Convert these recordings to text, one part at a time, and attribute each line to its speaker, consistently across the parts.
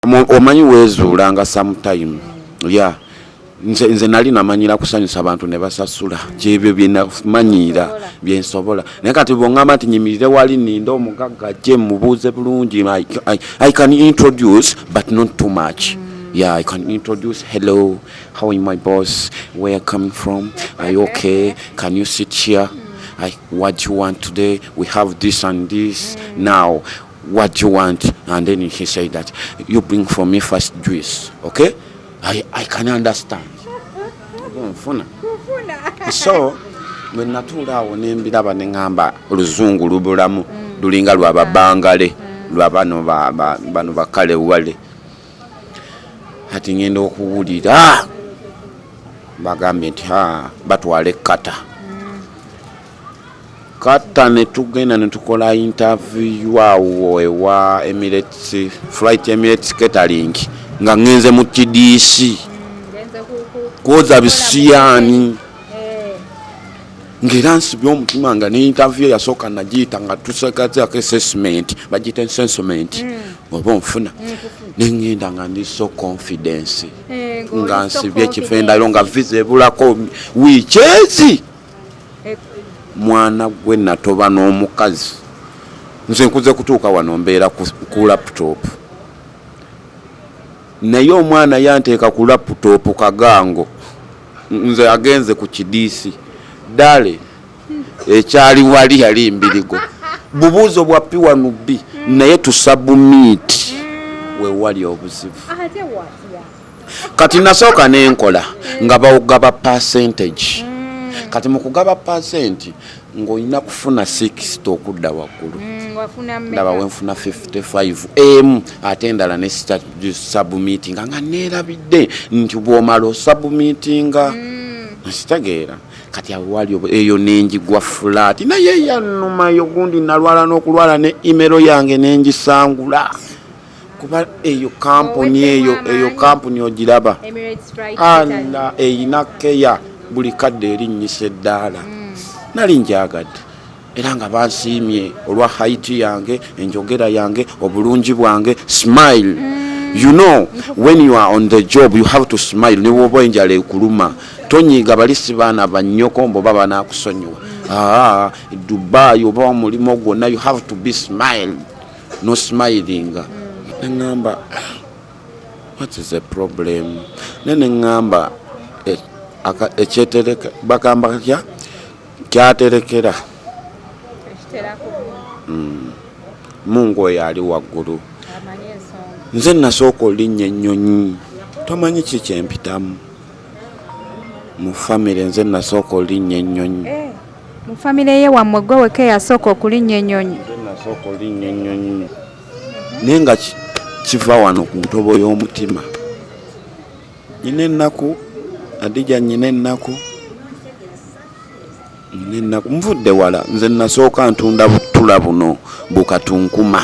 Speaker 1: Omanyi weezuulanga sometime, yeah. Nze nali namanyira kusanyusa abantu ne basasula, kyebyo byenamanyiira byensobola. Naye kati bwongamba nti nyimirire wali ninde omugagga ajje mubuuze bulungi, I can introduce but not too much. Yeah, I can introduce, "Hello, how are you, my boss? Where you coming from? Are you okay? Can you sit here? What do you want today? We have this and this. Now what do you want?" And then he said that, "You bring for me first juice." Okay, I can understand. Nfuna. So bwe natuula awo nembiraba, neŋŋamba oluzungu lubulamu, lulinga lwababangale lwa bano bano bakale wale. Ati ngenda okuwulira bagambye nti ha, batwala ekkata kata, ne tugenda ne tukola interview awo ewa Emirates Flight, Emirates Catering, nga ŋŋenze mu kidiisi kwoza bisiyaani, ng'era nsibye omutima nga ne interview yasooka nagiyita nga tusegazako assessment, bagiyita assessment, oba onfuna. Neŋŋenda nga ndi so confidence, nga nsibye ekifendayo, nga visa ebulako wiiki ezi. Mwana gwe, natoba n'omukazi. Nze nkuze kutuuka wano mbeera ku laptop, naye omwana yanteeka ku laptop kagango, nze agenze ku kidiisi ddale ekyali wali yali mbirigo, bubuuzo bwa P1 B, naye tusubmit wewali obuzibu.
Speaker 2: Ate watya?
Speaker 1: Kati nasooka nenkola nga bawugaba percentage. Kati mu kugaba percent, ng'olina kufuna 60 okudda waggulu.
Speaker 2: Wafuna mmeka?
Speaker 1: Ndaba wenfuna 55 emu, ate endala ne submittinga nga neerabidde nti bw'omala osubmittinga, nkitegeera. Kati awo wali eyo nenjigwa flat, naye yannumayo gundi nalwala n'okulwala ne email yange nengisangula, kuba eyo kampuni eyo
Speaker 2: Oweddemu
Speaker 1: eyo
Speaker 2: amaanyi.
Speaker 1: Kampuni ogiraba?
Speaker 2: Emirates Flight Catering.
Speaker 1: Anda eyina keya buli kadde erinnyisa eddaala. Nali njagadde era nga bansiimye olwa height yange, enjogera yange, obulungi bwange, smile. You know, when you are on the job, you have to smile. Ne woba enjala ekuluma, tonyiiga. Bali si baana bannyoko mboba banakusonyiwa. Aa, Dubai oba omulimu gwonna, you have to be smile. No smilinga, neŋŋamba, "What is the problem?" Ne neŋŋamba ekyetereka bagamba katya, kyaterekera.
Speaker 2: Ekitera ku
Speaker 1: Mungu oyo ali waggulu.
Speaker 2: Amanyi ensonga.
Speaker 1: Nze nasooka olinnya ennyonyi, tomanyi ki kyempitamu mu famire. Nze nasooka olinnya ennyonyi.
Speaker 2: Eh, mu famire ye wammwe gwe weka eyasooka okulinnya ennyonyi?
Speaker 1: Nze nasooka olinnya ennyonyi, naye nga kiva wano ku ntobo y'omutima. Nyina ennaku, Adija, nyina ennaku, nyina ennaku. Nvudde wala. Nze nasooka ntunda butula buno bukatunkuma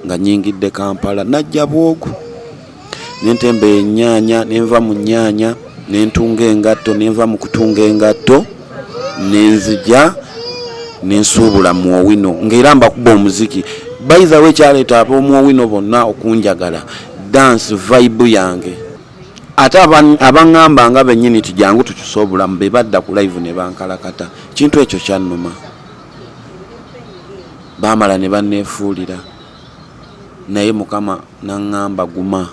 Speaker 1: nga nyingidde Kampala, najja bwogu nentemba ennyaanya, nenva mu nnyaanya nentunga engatto, nenva mu kutunga engatto nenzija nensuubula mu Owino, ng'era mbakuba omuziki. Bayizawo ekyaleeta ab'omu Owino bonna okunjagala, dance vibe yange. Ate abaŋŋamba nga bennyini ti jangu tukyuse obulamu, be badda ku live ne bankalakata. Kintu ekyo kyannuma. Baamala ne banneefuulira, naye Mukama naŋŋamba guma.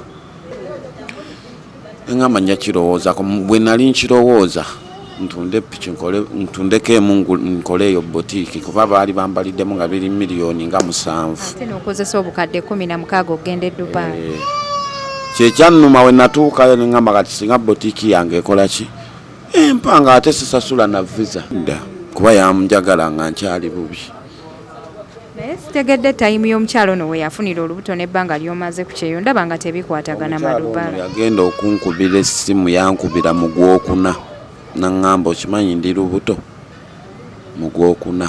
Speaker 1: Eŋŋamba nja kirowoozako. Bwe nali nkirowooza ntunde piki, nkole, ntundeko emu, nkole eyo botiiki, kuba baali bambaliddemu nga biri miliyoni nga 7.
Speaker 2: Ate n'okozesa obukadde 16 okugenda e Dubai.
Speaker 1: Eh, kyekyannuma. We natuukayo neŋŋamba kati singa botiiki yange ekola ki, empanga, ate sisasula na visa dda, kuba yanjagala nga nkyali bubi.
Speaker 2: Naye sitegedde time y'omukyalo ono we yafunira olubuto n'ebbanga ly'omaze ku kyeyo, ndaba nga tebikwatagana.
Speaker 1: Omukyala ono
Speaker 2: Madubala
Speaker 1: yagenda okunkubira essimu, yankubira mu Gwokuna, naŋŋamba, "Okimanyi ndi lubuto?" Mu Gwokuna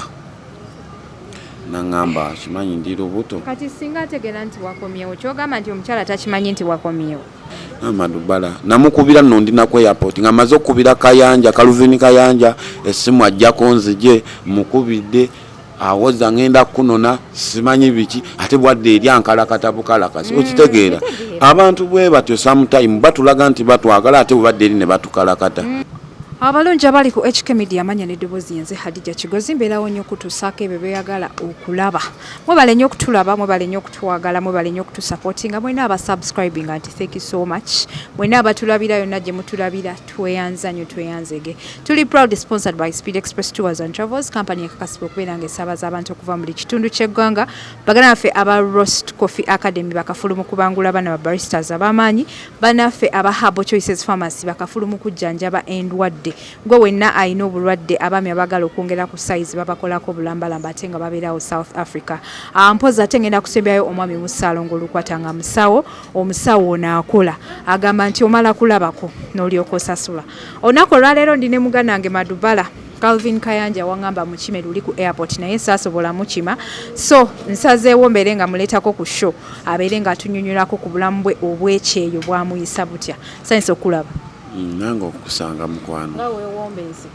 Speaker 1: naŋŋamba, "Okimanyi ndi lubuto?"
Speaker 2: Kati singa ategeera nti wakomyewo, kyogamba nti omukyala takimanyi nti wakomyewo?
Speaker 1: Amadubala namukubira nno, ndi naku airport nga maze okukubira Kayanja, Kaluvini Kayanja, essimu ajjako nzije mukubidde. Awoza ngenda kunona simanyi biki, ate bwadde eri ankalakata bukalakasi. Okitegeera? Abantu bwe batyo sometime batulaga nti batwagala, ate bwebadde eri ne batukalakata.
Speaker 2: Abalungi abali ku HK Media, amanya n'eddoboozi yenze Hadija Kigozi. Mbeerawo nnyo okutuusaako ebyo byeyagala okulaba. Mwebale nnyo okutulaba, mwebale nnyo okutwagala, mwebale nnyo okutusupportinga. Mwena abasubscribinga nti thank you so much. Mwena abatulabira yonna gye mutulabira, tweyanza nnyo, tweyanzege. Tuli proud sponsored by Speed Express Tours and Travels Company, ekakasibwa okubeera nga esaabaza abantu okuva mu buli kitundu ky'eggwanga. Baganda baffe aba Roast Coffee Academy bakafulu mu kubangula abaana ba baristas ab'amaanyi. Bannaffe aba Herbal Choices Pharmacy bakafulu mu kujjanjaba endwadde. Gwe wenna alina obulwadde, abaami abaagala okwongera ku size babakolako obulambalamba, ate nga babeerawo South Africa. Mpozi ate ngenda kusembyayo omwami Musaalongo Olukwata nga musawo. Omusawo ono akola, agamba nti omala kulabako n'olyoka osasula. Olunaku olwaleero ndi ne muganda wange Madubala Calvin Kayanja. Waŋŋamba mukime luli ku airport, naye saasobola mukima, so nsazeewo mbeere nga muleetako ku show, abeere ng'atunyonnyolako ku bulamu bwe obwekyeyo bwamuyisa butya. Sanyusa okulaba.
Speaker 1: Nange okukusanga, mukwano.
Speaker 2: Nga weewombeese.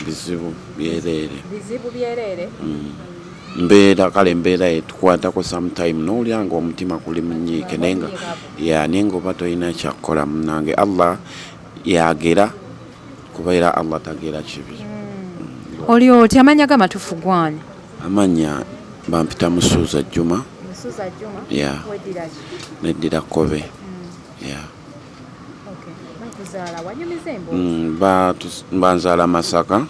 Speaker 1: Bizibu byereere.
Speaker 2: Bizibu byereere.
Speaker 1: Mbeera kale, embeera etukwatako sometime nowulira nga omutima guli munyiike, naye nga ya, naye nga oba tolina kyakukola, munange. Allah yagera, kubeera Allah tagera kibi.
Speaker 2: Oli otya? Amanya g'amatuufu gwani?
Speaker 1: Amannya bampita Musuuza Juma.
Speaker 2: Musuuza Juma.
Speaker 1: Yeah.
Speaker 2: Weddira ki?
Speaker 1: Neddira Kkobe, yeah.
Speaker 2: Okay. Bakuzaala wanyumiza emboozi.
Speaker 1: Banzaala Masaka,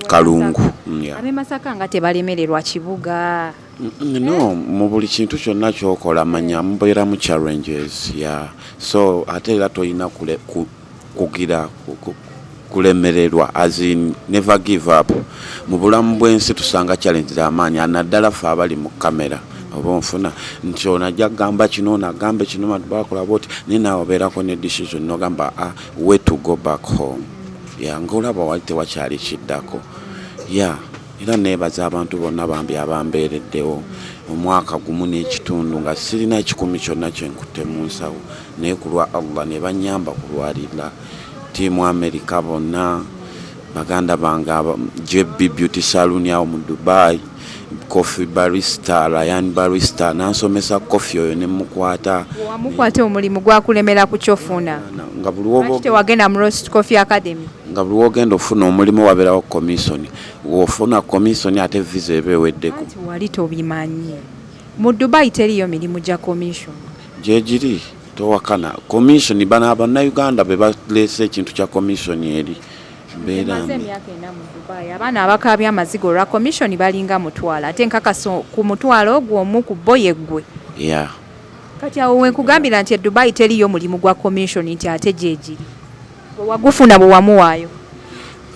Speaker 1: Kalungu. Yeah.
Speaker 2: Ab'e Masaka nga tebalemererwa kibuga.
Speaker 1: No, mu buli kintu kyonna kyokola, manya mubeeramu challenges, yeah. So ate era tolina kugira kulemererwa, as in never give up. Mu bulamu bw'ensi tusanga challenge z'amaanyi, naddala ffe abali mu kamera. Oba onfuna nti ono ajja kugamba kino, ono agambe kino, bantu bakola boti, naye naawe obeerako ne decision nogamba, "Ah, way to go back home." Yeah, ngaolaba wali tewakyali kiddako, yeah. Era neebaza abantu bonna bambi abambeereddewo omwaka gumu n'ekitundu nga sirina kikumi kyonna kyenkutte mu nsawo, naye ku lwa Allah ne banyamba kulwalira. Tiimu America bonna, baganda bange JB Beauty Saloon awo mu Dubai, coffee barista Ryan barista nansomesa coffee oyo ne mukwata.
Speaker 2: Wamukwata, omulimu gwakulemera ku kyofuna.
Speaker 1: Nga buli woba
Speaker 2: Lwaki tewagenda mu Roast Coffee Academy?
Speaker 1: Nga buli wogenda ofuna omulimu wabeerawo commission, wofuna commission ate visa eba eweddeko.
Speaker 2: Anti wali tobimanyi, mu Dubai teriyo mirimu gya commission.
Speaker 1: Gyegiri, towakana. Commission bano abannayuganda be baleese ekintu kya commission eri mbeera
Speaker 2: Maze
Speaker 1: mbi.
Speaker 2: Emyaka 4 mu Dubai, abaana abakaabya amaziga olwa commission balinga 1,000, ate nkakasa ku 1,000 ogwo omu ku bo yeggwe. Kati awo wenkugambira nti e Dubai teriyo mulimu gwa commission, nti ate gyegiri bwe wagufuna bwe wamuwaayo.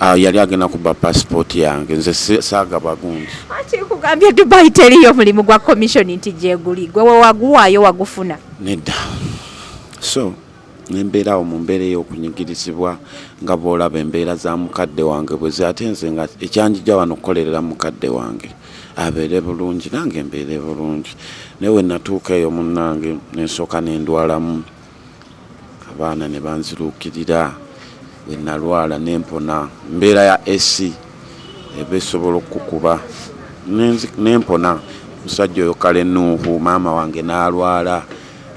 Speaker 1: Ah, yali agenda kuba passport yange, nze saagaba gundi.
Speaker 2: Ati nkugambye Dubai teriyo mulimu gwa commission, nti gyeguli gwe we waguwaayo wagufuna.
Speaker 1: Nedda. So nembeera awo mu mbeera ey'okunyigirizibwa, nga bw'olaba embeera za mukadde wange bwe zi, ate nze nga ekyanjija wano kukolerera mukadde wange abeere bulungi, nange mbeere bulungi. Naye we natuuka eyo, munnange, nensooka nendwalamu, abaana ne banziruukirira. We nalwala nempona, mbeera ya AC eba esobola okukukuba. Nempona. Musajja oyo kale Nuuhu, maama wange n'alwala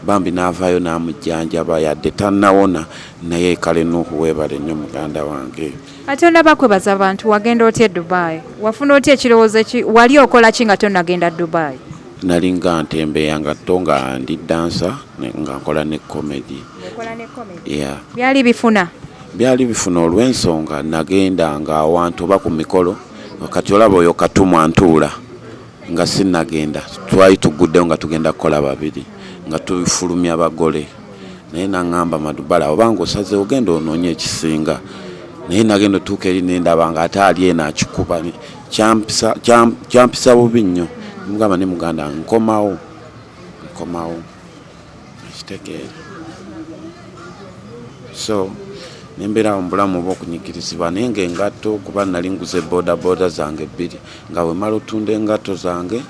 Speaker 1: bambi, n'avaayo n'amujjanjaba yadde tannawona, naye kale Nuuhu weebale nnyo, muganda wange.
Speaker 2: Ate onaba kwebaza abantu, wagenda otya e Dubai? Wafuna otya ekirowoozo ki? Wali okola ki nga tonnagenda Dubai?
Speaker 1: Nali nga ntembeeya nga to nga ndi dancer, nga nkola ne comedy. Yeah.
Speaker 2: Byali bifuna?
Speaker 1: Byali bifuna, olw'ensonga nagendanga awantu oba ku mikolo. Kati olaba oyo Katumwa ntuula nga sinnagenda, twali tuguddewo nga tugenda kukola babiri nga tufulumya bagole, naye naŋŋamba, "Madubala, obanga osazeewo ogenda onoonye ekisinga." Naye nagenda otuuka eri nendaba nga ate ali eno akikuba. Kyampisa bubi nnyo. Mugamba ne muganda, nkomawo, nkomawo, ekitegeera. So nembeerawo mu bulamu oba okunyigirizibwa, naye nga engatto, kuba nali nguze boda boda zange bbiri, nga bwe mala otunda engatto zange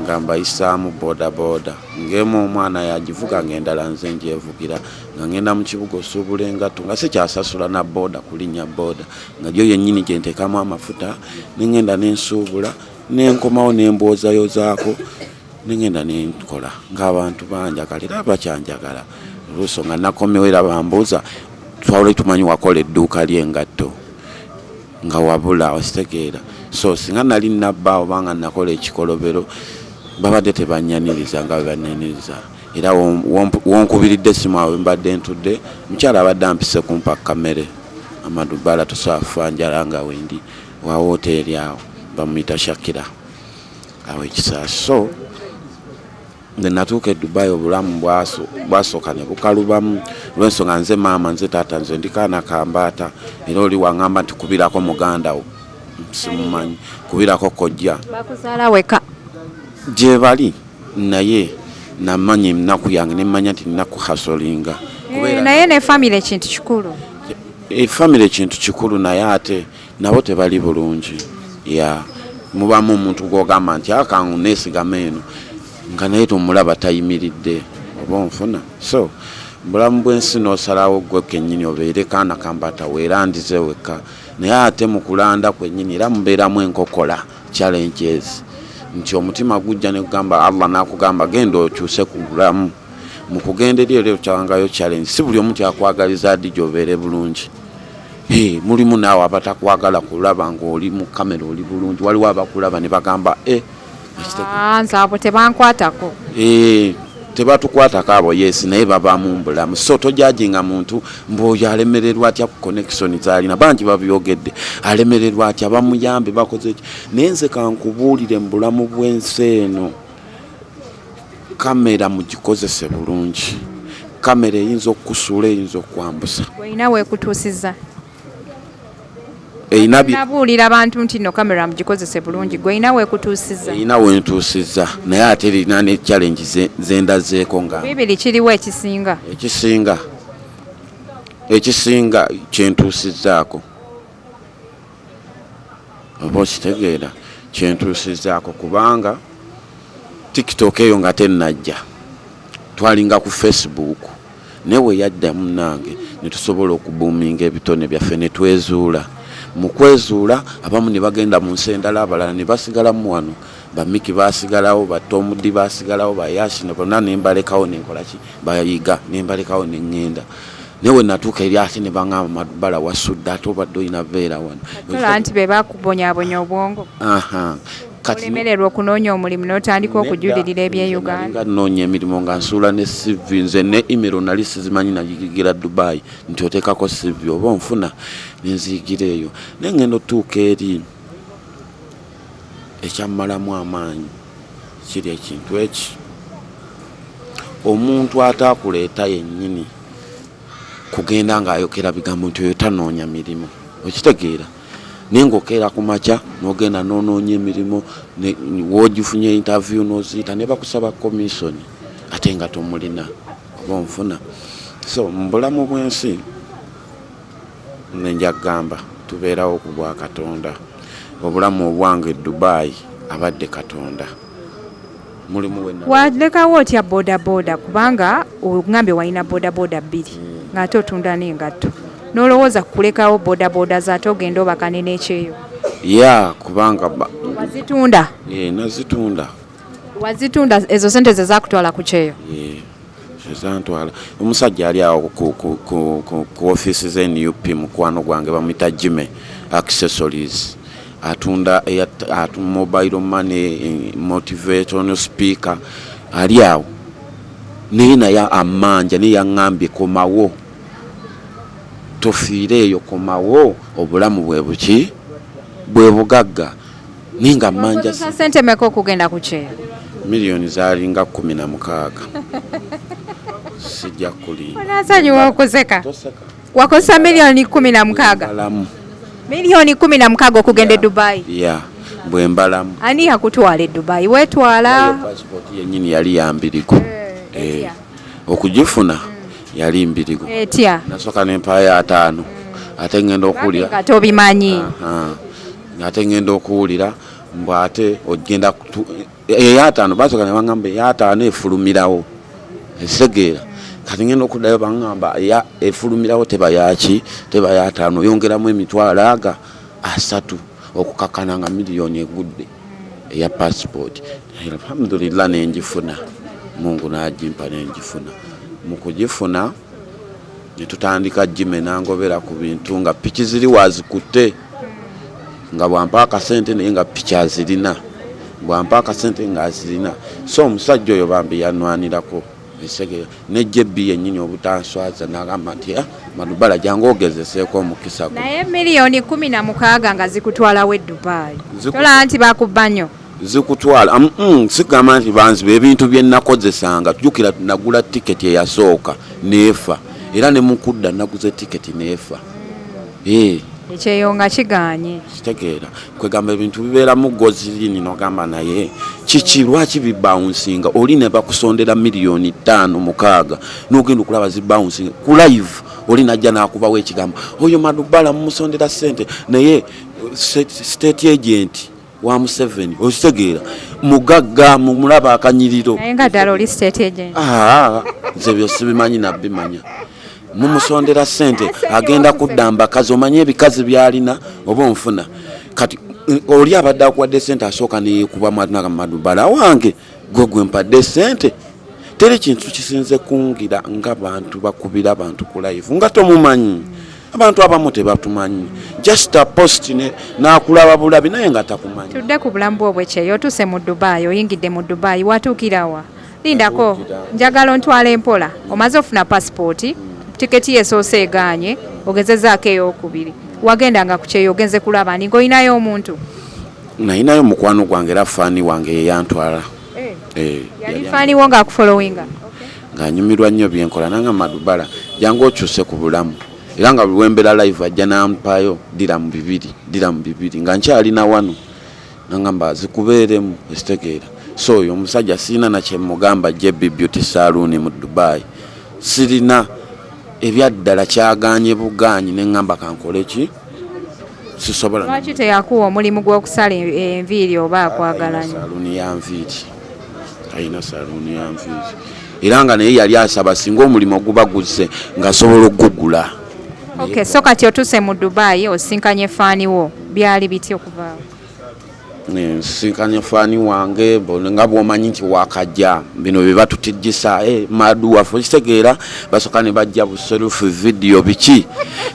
Speaker 1: nga mbayisaamu boda boda, ng'emu omwana yagivuga, ng'endala nze njevugira, nga ngenda mu kibuga osuubula engatto, nga sikyasasula na boda kulinnya boda, nga gyo yennyini gye nteekamu amafuta, nengenda nensuubula. Nenkomawo nembwozayozaako, nengenda nenkola ng'abantu banjagala era bakyanjagala. Oluuso nga nakomyewo era bambuuza, twawule tumanyi wakola edduuka ly'engatto nga wabula, okitegeera? So singa nali nabba oba nga nakola ekikolobero, babadde tebanyaniriza nga bwe banyaniriza. Era wonkubiridde essimu awo mbadde ntudde, mukyala abadde ampise kumpa kamere. Amadubala tosobola njala nga wendi wa woteeri awo, bamuyita Shakira awo ekisaasi. So nze natuuka e Dubai, obulamu bwasooka ne bukalubamu olw'ensonga nze maama, nze taata, nze ndi kaana kambaata. Era oli waŋŋamba nti kubirako muganda wo, simumanyi, kubirako kojja.
Speaker 2: Bakuzaala weka?
Speaker 1: Gye bali, naye namanya ennaku yange, nemmanya nti nina kuhustlinga.
Speaker 2: Naye ne family kintu kikulu.
Speaker 1: Efamily kintu kikulu, naye ate nabo tebali bulungi. Ya mubamu omuntu gwogamba nti akangu neesigama eno, nga naye tomulaba tayimiridde, oba onfuna? So bulamu bw'ensi n'osalawo gwe kennyini obeere kaana kambata, weerandize wekka. Naye ate mu kulanda kwennyini era mubeeramu enkokola, challenges, nti omutima gujja ne kugamba, Allah n'akugamba genda okyuse ku bulamu. Mu kugenda eri era okyangayo challenge. Si buli omu kyakwagaliza Adija obeere bulungi. Hey, mulimu naawe abatakwagala kulaba ng'oli mu kamera oli bulungi. Waliwo abakulaba ne bagamba e
Speaker 2: Nze abo tebankwatako.
Speaker 1: Eh, tebatukwatako abo, yes, naye babaamu mu bulamu. So tojudginga muntu mbu oyo alemererwa atya ku connection zalina. Bangi babyogedde, alemererwa atya, bamuyambe, bakoze ki? Naye nze kankubuulire, mu bulamu bw'ensi eno, kamera mugikozese bulungi. Kamera eyinza okukusuula, eyinza okukwambusa.
Speaker 2: Olina weekutuusiza.
Speaker 1: Erina
Speaker 2: Nabuulira abantu nti no kamera mugikozese bulungi, gwe olina weekutuusiza.
Speaker 1: Erina wentuusizza, naye ate erina ne challenge zendazeeko nga
Speaker 2: Bibiri, kiriwo ekisinga?
Speaker 1: Ekisinga kyentuusizzaako, oba okitegeera, kyentuusizzaako, kubanga TikTok eyo nga tennajja twalinga ku Facebook, naye we yadda munnange ne tusobola okuboominga ebitone byaffe ne twezuula. Mu kwezuula, abamu ne bagenda mu nsi endala, abalala ne basigalamu wano. Bamiki basigalawo, batomudi basigalawo, bayashi ne bonna nembalekawo, nenkolaki, bayiga, nembalekawo neŋŋenda. Naye we natuuka eri ate ne baŋŋamba, "Madubala, wasudde, ate obadde olina beera wano."
Speaker 2: Tola nti be bakubonyaabonya obwongo.
Speaker 1: Aha. Kati
Speaker 2: olemererwa okunoonya omulimu n'otandika okujulirira eby'e Uganda.
Speaker 1: Nga nnoonya emirimu nga nsuula ne CV. Nze ne email nali sizimanyi, nagigira Dubai nti oteekako CV, oba onfuna, nenziyigira eyo. Naye ngenda otuuka eri, ekyammalamu amaanyi kiri ekintu eki, omuntu ataakuleeta yennyini kugenda ng'ayokera bigambo nti oyo tanoonya mirimu, okitegeera? Naye ng'okeera ku makya n'ogenda n'onoonya emirimu, w'ogifunye interview n'oziyita ne bakusaba commission ate nga tomulina, oba onfuna? So mu bulamu bw'ensi nenja kugamba tubeerawo ku bwa Katonda. Obulamu obwange e Dubai abadde Katonda mulimu we
Speaker 2: Walekawo otya bodaboda? Kubanga ogambye walina bodaboda bbiri ng'ate otunda n'engatto, n'olowooza kulekawo bodaboda zo ate ogenda obakane n'ekyeyo?
Speaker 1: Ya, kubanga
Speaker 2: Wazitunda?
Speaker 1: Eh, nazitunda.
Speaker 2: Wazitunda, ezo sente ze zakutwala ku kyeyo?
Speaker 1: Eh, ezantwala. Omusajja ali awo ku ofiisi ze NUP, mukwano gwange, bamuyita Jime Accessories, atunda mobile money, motivational speaker, ali awo. Naye amanja, naye yaŋŋambye, "Komawo, tofiire eyo, komawo, obulamu bwe buki, bwe bugagga." Naye nga manja.
Speaker 2: Wakozesa sente meka okugenda ku kyeyo?
Speaker 1: Miliyoni zaalinga 16, sijja kulimba.
Speaker 2: Onansonyiwa okuseka.
Speaker 1: Toseka.
Speaker 2: Wakozesa miliyoni 16?
Speaker 1: Bwembalamu.
Speaker 2: Miliyoni 16 okugenda e Dubai?
Speaker 1: Ya, bwembalamu.
Speaker 2: Ani yakutwala e Dubai? Weetwala?
Speaker 1: Passport yennyini yali yambirigo. Eh, okugifuna yali mbirigo.
Speaker 2: Etya?
Speaker 1: Nasooka nempayo 50, ate ngenda okuwulira
Speaker 2: Nga tobimanyi.
Speaker 1: Aha. Ate ngenda okuwulira mbu ate ogenda eyataano. Basooka ne baŋŋamba eyataano efulumirawo, esegeera. Kati ngenda okuddayo baŋŋamba efulumirawo teba yaki, teba yataano, oyongeramu emitwalo aga 30, okukakana nga miliyoni egudde. Eya passport, alhamdulillah, nenjifuna. Mungu nagimpa, nenjifuna. Mu kugifuna netutandika jime nangobera ku bintu nga piki ziri wazikutte, nga bwampa akasente naye nga piki azirina, bwampa akasente nga azirina. So omusajja oyo bambi yanwanirako esege ne JB yennyini obutanswaza, nagamba nti, "Ah, Madubala, jangu ogezeseeko omukisa gwo."
Speaker 2: Naye miliyoni 16 nga zikutwalawo e Dubai? Tolaba nti bakubba nnyo?
Speaker 1: Zikutwala, sigamba nti banziba. Ebintu bye nakozesanga, jjukira nagula tiketi eyasooka neefa, era ne mukudda naguze tiketi neefa. Eh,
Speaker 2: Ekyeyo nga kiganye.
Speaker 1: Kitegeera, kwegamba ebintu bibeeramu gozirini, nogamba naye kiki, lwaki bibawunsinga? Oli ne bakusondera miliyoni 5, 6, nogenda okulaba zibawunsinga ku live. Oli najja nakubawo ekigambo, oyo Madubala mumusondera sente, naye state agent wa Museveni, okitegeera, mugagga, mumulaba akanyiriro.
Speaker 2: Naye nga ddala oli state agent?
Speaker 1: Ah, nze byo sibimanyi, nabimanya mumusondera sente, agenda kudda mbakazi, omanye ebikazi byalina oba onfuna. Kati oli abadde akuwadde sente asooka neyekubamu, Madubala wange, gwe gwe mpadde sente. Teri kintu kisinze kungira nga bantu bakubira abantu ku live nga tomumanyi. Abantu abamu tebatumanyi, just a post nakulaba bulabi naye nga takumanyi.
Speaker 2: Tudde ku bulamu bwo obwekyeyo. Otuuse mu Dubai, oyingidde mu Dubai, watuukirawa? Lindako. Njagala ontwala empola. Omaze ofuna pasipooti, tiketi yesoose egaanye, ogezezaako eyokubiri. Wagendanga ku kyeyo ogenze kulaba ani, ng'olinayo omuntu?
Speaker 1: Nayinayo mukwano gwange era fan wange, yeyantwala. Eh,
Speaker 2: yali fan wo ng'akufollowinga?
Speaker 1: Ng'anyumirwa nnyo byenkola, nanga, "Madubala, jangu okyuse ku bulamu." Era nga buli wembeera live ajja nampayo diramu 2, diramu 2, nga nkyalina wano, nangamba zikubeeremu, ekitegeera. So oyo omusajja sirina nakyemugamba. JB Beauty Saloon mu Dubai, sirina ebyaddala kyaganye buganyi, neŋŋamba kankole ki, sisobola.
Speaker 2: Lwaki teyakuwa omulimu gw'okusala enviiri oba akwagala nnyo?
Speaker 1: Saluuni ya nviiri, alina saluuni ya nviiri, era nga naye yali asaba singa omulimu guba guzze ng'asobola okugugula.
Speaker 2: Okay, so kati otuuse mu Dubai, osinkanye fan wo, byali biti okuvaawo?
Speaker 1: Nsinkanye fan wange, nga bwomanyi nti wakajja bino bye batutijjisa, madu waffe, okitegeera, basooka ne bajja bu selfie video biki.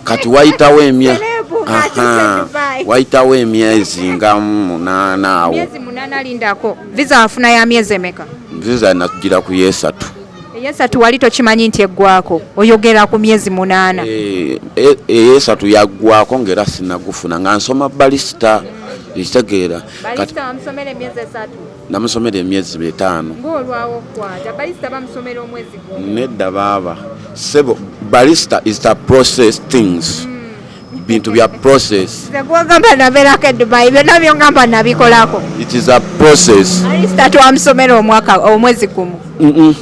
Speaker 1: Kati wayitawo emya
Speaker 2: Celeb ng'atuuse Dubai.
Speaker 1: Wayitawo emyezi nga 8 awo.
Speaker 2: Myezi 8? Lindako, visa wafuna ya myezi emeka?
Speaker 1: Visa nakugira ku yesatu.
Speaker 2: Eyesatu wali tokimanyi nti eggwako? Oyogera ku myezi 8.
Speaker 1: Eyesatu yaggwako ngaera sinagufuna, nga nsoma barista, ekitegeera. Kati
Speaker 2: Barista wamusomera emyezi 3?
Speaker 1: Namusomera emyezi 5.
Speaker 2: Ng'olwawo okukwata barista, bamusomera omwezi gumu.
Speaker 1: Nedda baaba sebo, barista is the process things, bintu bya process.
Speaker 2: Nze gwogamba nabeerako e Dubai, byonna byongamba nabikolako.
Speaker 1: It is a process.
Speaker 2: Barista twamusomera omwaka, omwezi gumu?
Speaker 1: Mm-mm.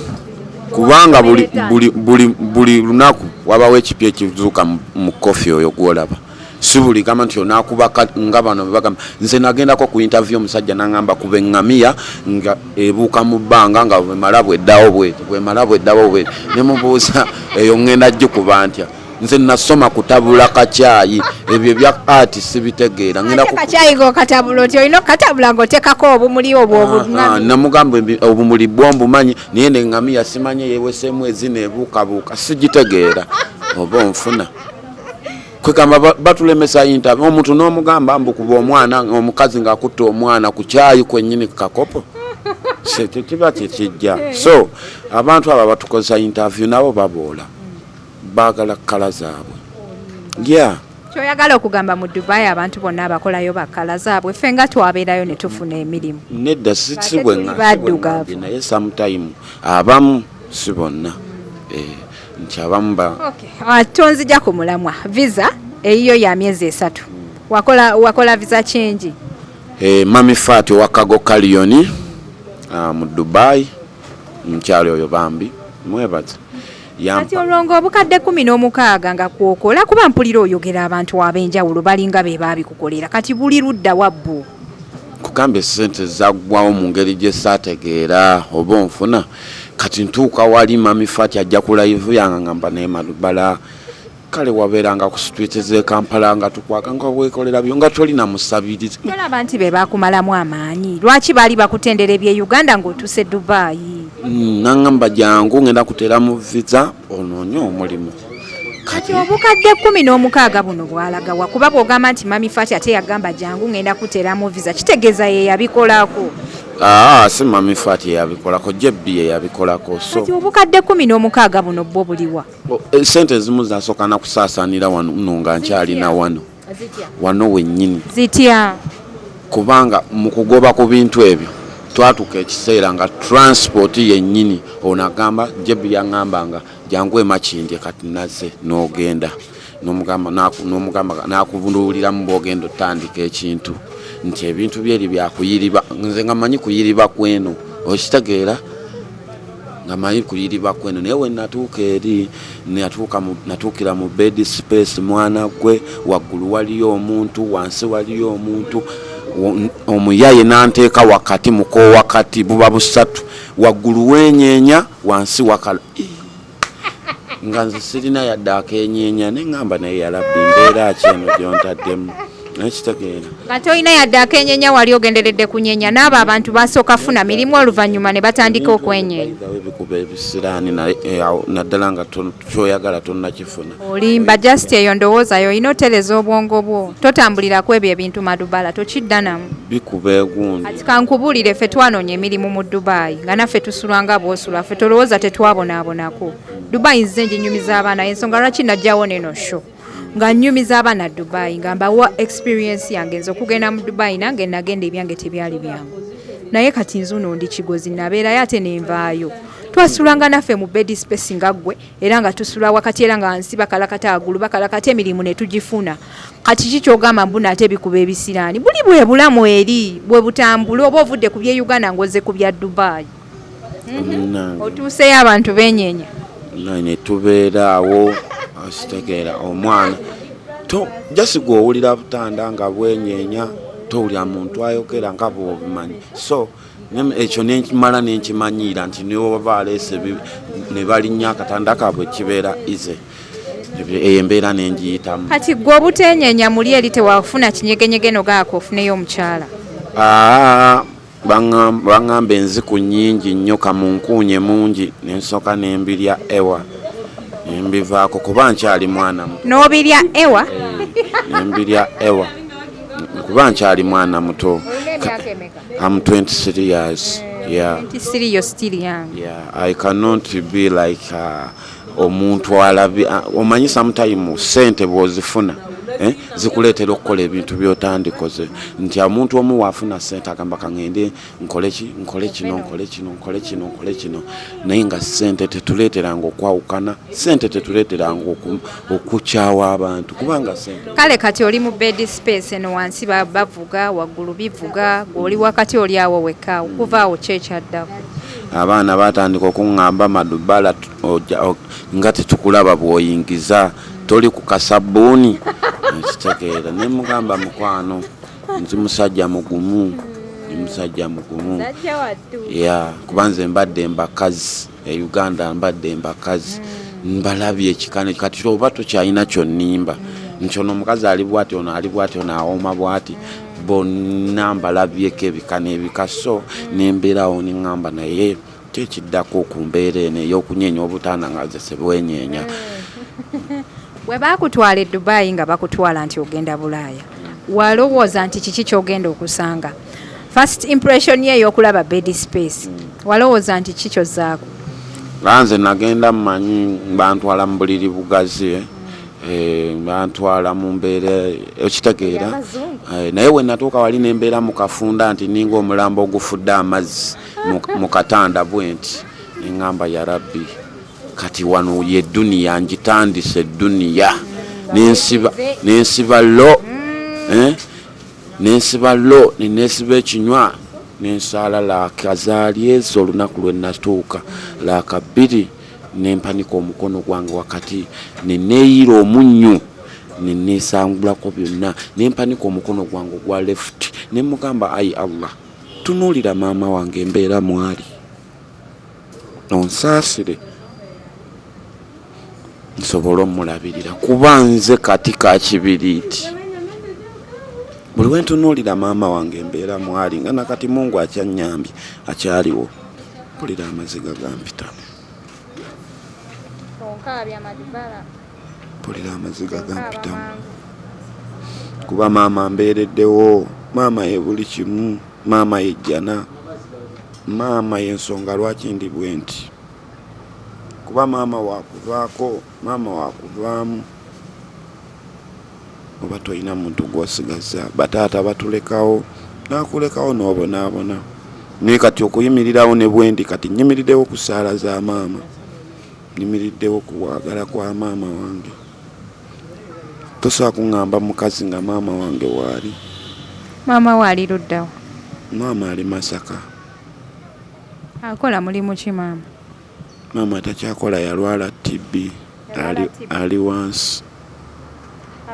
Speaker 1: Kubanga buli lunaku wabawo ekipya ekizuuka mu kofi oyo gwolaba. Si buli gamba nti onakuba nga bano bebagamba. Nze nagendako ku interview, omusajja nangamba kuba eŋŋamiya nga ebuuka mu bbanga, nga bwemala bweddawo bweti, bwemala bweddawo bweti. Nemubuuza, eyo ŋŋenda gikuba ntya? Nze nasoma kutabula kacyayi, ebyo ebya art sibitegeera. Ŋŋenda
Speaker 2: Ate kacyayi ng'okatabula oti? Olina okukatabula ng'oteekako obumuli obwo obuŋŋami.
Speaker 1: Namugamba obumuli bwo mbumanyi, naye neŋŋamiya simanye yeweseemu ezina ebuukabuuka, sigitegeera oba onfuna. Kwegamba batulemesa interview, omuntu n'omugamba mbu kuba omwana, omukazi ng'akutta omwana ku kyayi kwennyini ku kakopo. Kiba kyekijja. So abantu abo batukozesa interview nabo baboola, baagala kkala zaabwe, yeah.
Speaker 2: Kyoyagala okugamba, mu Dubai abantu bonna abakolayo bakala zaabwe, ffe nga twabeerayo ne tufuna emirimu?
Speaker 1: Nedda,
Speaker 2: Ate
Speaker 1: si bwe
Speaker 2: tuli
Speaker 1: si bwe
Speaker 2: baddugavu.
Speaker 1: ŋŋambye, naye sometime abamu, si bonna. Nti abamu ba
Speaker 2: Okay. Ah, tonzija ku mulamwa. Visa eyiyo ya myezi 3, wakola visa change?
Speaker 1: Mami Fat owa Cargo Calion mu Dubai, mukyalo oyo bambi mwebaza.
Speaker 2: Kati
Speaker 1: Yampa
Speaker 2: olwo nga obukadde 16 nga kwokola, kuba mpulira oyogera abantu ab'enjawulo balinga be baabikukolera, kati buli ludda wabbu?
Speaker 1: Kugamba esente zaggwawo mu ngeri gye saategeera oba onfuna. Kati ntuuka wali, Mami Fat ajja ku live yange, ngamba naye Madubala. Kale wabeeranga ku street z'e Kampala nga tukwaka nga weekolera byo nga tolina musabirizi.
Speaker 2: Tolaba nti be bakumalamu amaanyi? Lwaki baali bakutendera eby'e Uganda ng'otuuse Dubai?
Speaker 1: Nangamba jangu ngenda kuteeramu visa onoonye omulimu.
Speaker 2: Kati obukadde 16 buno bwalagawa? Kuba bw'ogamba nti Mami Fati ate yagamba jangu ngenda kuteeramu visa, kitegeeza ye yabikolako.
Speaker 1: Si Mami Fati yeyabikolako, JB yeyabikolako. So
Speaker 2: kati obukadde 16 buno bwo buliwa?
Speaker 1: Sente ezimu zasooka na kusaasaanira wano nno nga nkyalina wano wano wennyini.
Speaker 2: Zitya?
Speaker 1: Kubanga mu kugoba ku bintu ebyo twatuuka ekiseera nga transport yennyini ono agamba, JB yaŋŋambanga jangu e Makindye, kati nazze n'ogenda n'omugamba n'akubuuliramu bw'ogenda otandika ekintu nti ebintu byeri byakuyiriba. Nze nga mmanyi kuyiriba kweno, okitegeera, nga manyi kuyiriba kweno, naye we natuuka eri natuukira mu bed space, mwana gwe, waggulu waliyo omuntu, wansi waliyo omuntu, omuyaye n'anteeka wakati mukowakati, buba busatu, waggulu wenyeenya, wansi wakala, nga nze sirina yadde akenyeenya. Neŋŋamba naye yalabbi, mbeera ki eno gyontaddemu? Nakitegeera.
Speaker 2: Nga tolina yadde akenyenya, wali ogenderedde kunyenya n'abo abantu basooka funa mirimu, oluvannyuma ne batandika okwenyenya.
Speaker 1: Ebikuba ebisiraani naddala nga kyoyagala tonnakifuna.
Speaker 2: Olimba, just eyo ndowooza yo. Olina otereza obwongo bwo, totambuliraku ebyo ebintu. Madubala tokidda namu.
Speaker 1: Bikuba egundi.
Speaker 2: Kati kankubuulire, ffe twanoonya emirimu mu Dubai nga naffe tusula nga bw'osula. Ffe tolowooza tetwabonaabonako Dubai. Nze njinyumiza abaana, ensonga lwaki najjawo neno show nga nnyumiza abaana Dubai, nga mbawa experience yange. Nze okugenda mu Dubai nange nagenda, ebyange tebyali byangu, naye kati nzuno ndi Kigozi, nabeerayo ate nenvaayo. Twasulanga naffe mu bed space nga ggwe, era nga tusula wakati, era nga nsi bakalakata agulu bakalakata, emirimu ne tugifuna. Kati ki kyogamba mbuna ate bikuba ebisiraani? Buli bwe bulamu eri bwe butambula, oba ovudde ku bye Uganda ng'ozze ku bya Dubai.
Speaker 1: Munnange.
Speaker 2: Otuuseyo abantu benyenya.
Speaker 1: Ne tubeera awo, okitegeera, omwana to jasi gwe owulira butanda nga bwenyeenya, towulira muntu ayogera nga bw'obimanyi. So ekyo nenkimala nenkimanyiira nti niweba aleese ne balinnya akatanda kaabwe kibeera easy. Eyo embeera nengiyitamu.
Speaker 2: Kati gwe obutenyenya muli eri tewafuna kinyegenyege nogaako ofuneyo omukyala?
Speaker 1: Aa, baŋŋamba enziku nnyingi nnyo, kamunkuunye mungi, nensooka nembirya ewa nembivaako kuba nkyali mwana muto.
Speaker 2: N'obirya ewa?
Speaker 1: Nembirya ewa kuba nkyali mwana muto. I'm 23 years, yeah.
Speaker 2: 23, you're still young.
Speaker 1: Yeah, I cannot be like omuntu alabi omanyi sometime sente bw'ozifuna, zikuleetera okukola ebintu by'otandikoze, nti omuntu omu waafuna sente agamba kaŋŋende nkole ki, nkole kino, nkole kino, nkole kino, nkole kino, naye nga sente tetuleeteranga okwawukana, sente tetuleeteranga okukyawa abantu, kubanga sente
Speaker 2: Kale kati oli mu bed space eno, wansi bavuga, waggulu bivuga, gweoli wakati, oli awo wekka. Okuva awo ki ekyaddako?
Speaker 1: Abaana batandika okuŋŋamba, "Madubala, nga tetukulaba bw'oyingiza, toli ku kasabbuuni." Ekitegeera, ne mugamba, "Mukwano, nzi musajja mugumu, ndi musajja mugumu." Ya, kuba nze mbadde mbakazi e Uganda, mbadde mbakazi, mbalabye ekikane. Kati oba tokyalina kyonnimba nti ono omukazi ali bwati, ono ali bwati, ono awooma bwati, bonna mbalabyeko ebika n'ebika. So nembeerawo neŋŋamba, naye kyekiddako ku mbeera eno ey'okunyeenya obutanda nga nze sebwenyeenya?
Speaker 2: Bwe baakutwala e Dubai nga bakutwala nti ogenda Bulaaya, walowooza nti kiki kyogenda okusanga? First impression ye ey'okulaba bed space, walowooza nti ki kyozzaako?
Speaker 1: Nga nze nagenda mmanyi bantwala mu buliri bugazi, bantwala mu mbeera, okitegeera.
Speaker 2: Ey'abazungu.
Speaker 1: Naye we natuuka wali nembeera mu kafunda nti ninga omulambo ogufudde amazzi mu katanda bwe nti, neŋŋamba, "Ya Rabbi, kati wano ye duniya ngitandise, duniya." Nensiba lo, nensiba lo, nenesiba ekinywa, nensaala laaka zaali ezo. Olunaku lwe natuuka laaka 2, nempanika omukono gwange wakati, neneeyira omunnyu, nenesangulako byonna, nempanika omukono gwange ogwa left, nemugamba, "Ayi Allah, tunuulira maama wange embeera mwali, onsaasire." Nsobole omulabirira kuba nze kati ka kibiriiti. Buli we ntunuulira maama wange embeera mwali nga nakati Mungu akyannyambye akyaliwo. Mpulira amaziga gampitamu. Mpulira amaziga gampitamu. Kuba maama ambeereddewo, maama ye buli kimu, maama ye jjana, maama y'ensonga lwaki ndi bwenti. Kuba maama wakuvaako, maama wakuvaamu. Oba tolina muntu gw'osigazza, bataata batulekawo, n'akulekawo n'obonaabona. Naye kati okuyimirirawo ne bwendi kati nnyimiriddewo ku ssaala za maama, nnyimiriddewo ku kwagala kwa maama wange. Tosobola kuŋŋamba mukazi nga maama wange waali.
Speaker 2: Maama wo ali ludda wa?
Speaker 1: Maama ali Masaka.
Speaker 2: Akola mulimu ki maama?
Speaker 1: Maama takyakola yalwala TB ali, ali wansi.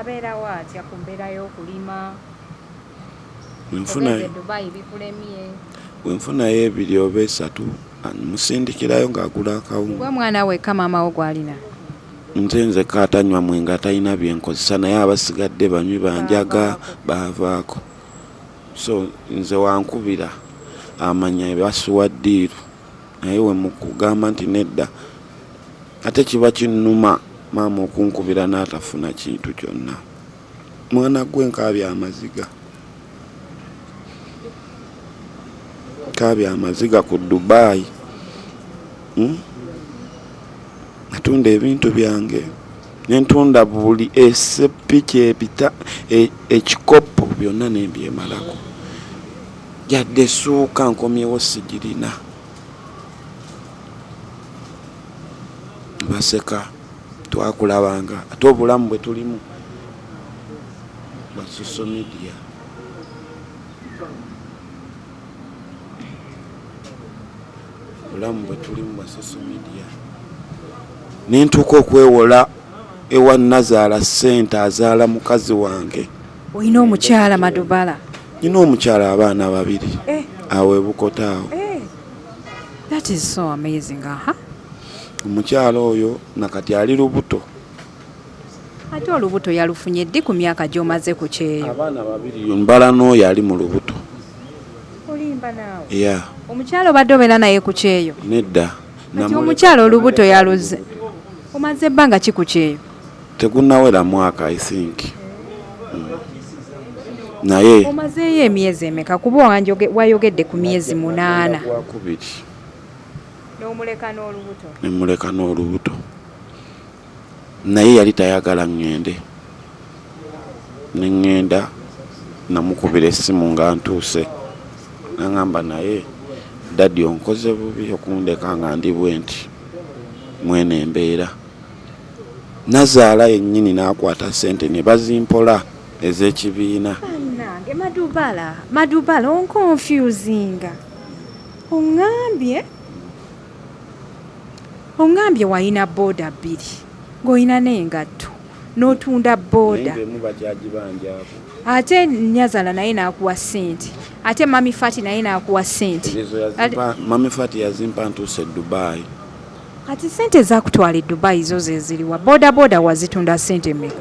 Speaker 2: Abeerawo atya ku mbeera y'okulima? Ogenze Dubai bikulemye.
Speaker 1: Bwe nfunayo 2 oba 3 musindikirayo ng'agula akawunga.
Speaker 2: Gwe mwana wekka maama wo gw'alina?
Speaker 1: Nze nzekka atanywa mwenge atalina bye nkozesa naye abasigadde banywi ba njaga baavaako. So nze wankubira amanya basuwa ddiiru naye we mukugamba nti nedda ate kiba kinnuma maama okunkubira n'atafuna kintu kyonna. Mwana gwe nkaabya amaziga. Nkaabya amaziga ku Dubai. Natunda ebintu byange ne ntunda buli esseppiki ebita ekikopo byonna ne mbyemalako. Yadde essuuka nkomyewo sigirina. Baseka twakulabanga ate obulamu bwe tulimu bwa social media. Obulamu bwe tulimu bwa social media. Ne ntuuka okwewola ewa nnazaala ssente azaala mukazi wange.
Speaker 2: Olina omukyala Madubala?
Speaker 1: Nina omukyala abaana 2. Awo e Bukota awo.
Speaker 2: That is so amazing. Aha.
Speaker 1: Omukyala oyo nakati ali lubuto.
Speaker 2: Ate olubuto yalufunye ddi ku myaka gy'omaze ku kyeyo?
Speaker 1: Abaana 2 mbala n'oyo ali mu lubuto.
Speaker 2: Olimba naawe.
Speaker 1: Yeah.
Speaker 2: Omukyala obadde obeera naye ku kyeyo?
Speaker 1: Nedda.
Speaker 2: Kati omukyala olubuto yaluze. Omaze ebbanga ki ku kyeyo?
Speaker 1: Tegunnawera mwaka I think. Naye
Speaker 2: omazeeyo emyezi emeka? Kuba wayogedde ku myezi 8.
Speaker 1: Gwakubiri.
Speaker 2: N'omuleka n'olubuto.
Speaker 1: Ne muleka n'olubuto. Naye yali tayagala ŋŋende. Ne ŋŋenda namukubira essimu nga ntuuse. N'aŋŋamba naye daddy onkoze bubi okundeka nga ndi bwe nti mweno embeera. Nazaala yennyini n'akwata ssente ne bazimpola ez'ekibiina.
Speaker 2: Bannange Madubala, Madubala onkonfusinga. Oŋŋambye oŋŋambye walina booda 2 ng'olina n'engatto n'otunda booda.
Speaker 1: Naye ng'emu bakyagibanjaako.
Speaker 2: Ate Nyazaala naye n'akuwa ssente. Ate Mami Fati naye n'akuwa ssente.
Speaker 1: Ezo yazimpa, Mami Fati yazimpa ntuuse e Dubai.
Speaker 2: Kati ssente zaakutwala e Dubai zo ze ziriwa? Booda booda wazitunda ssente mmeka?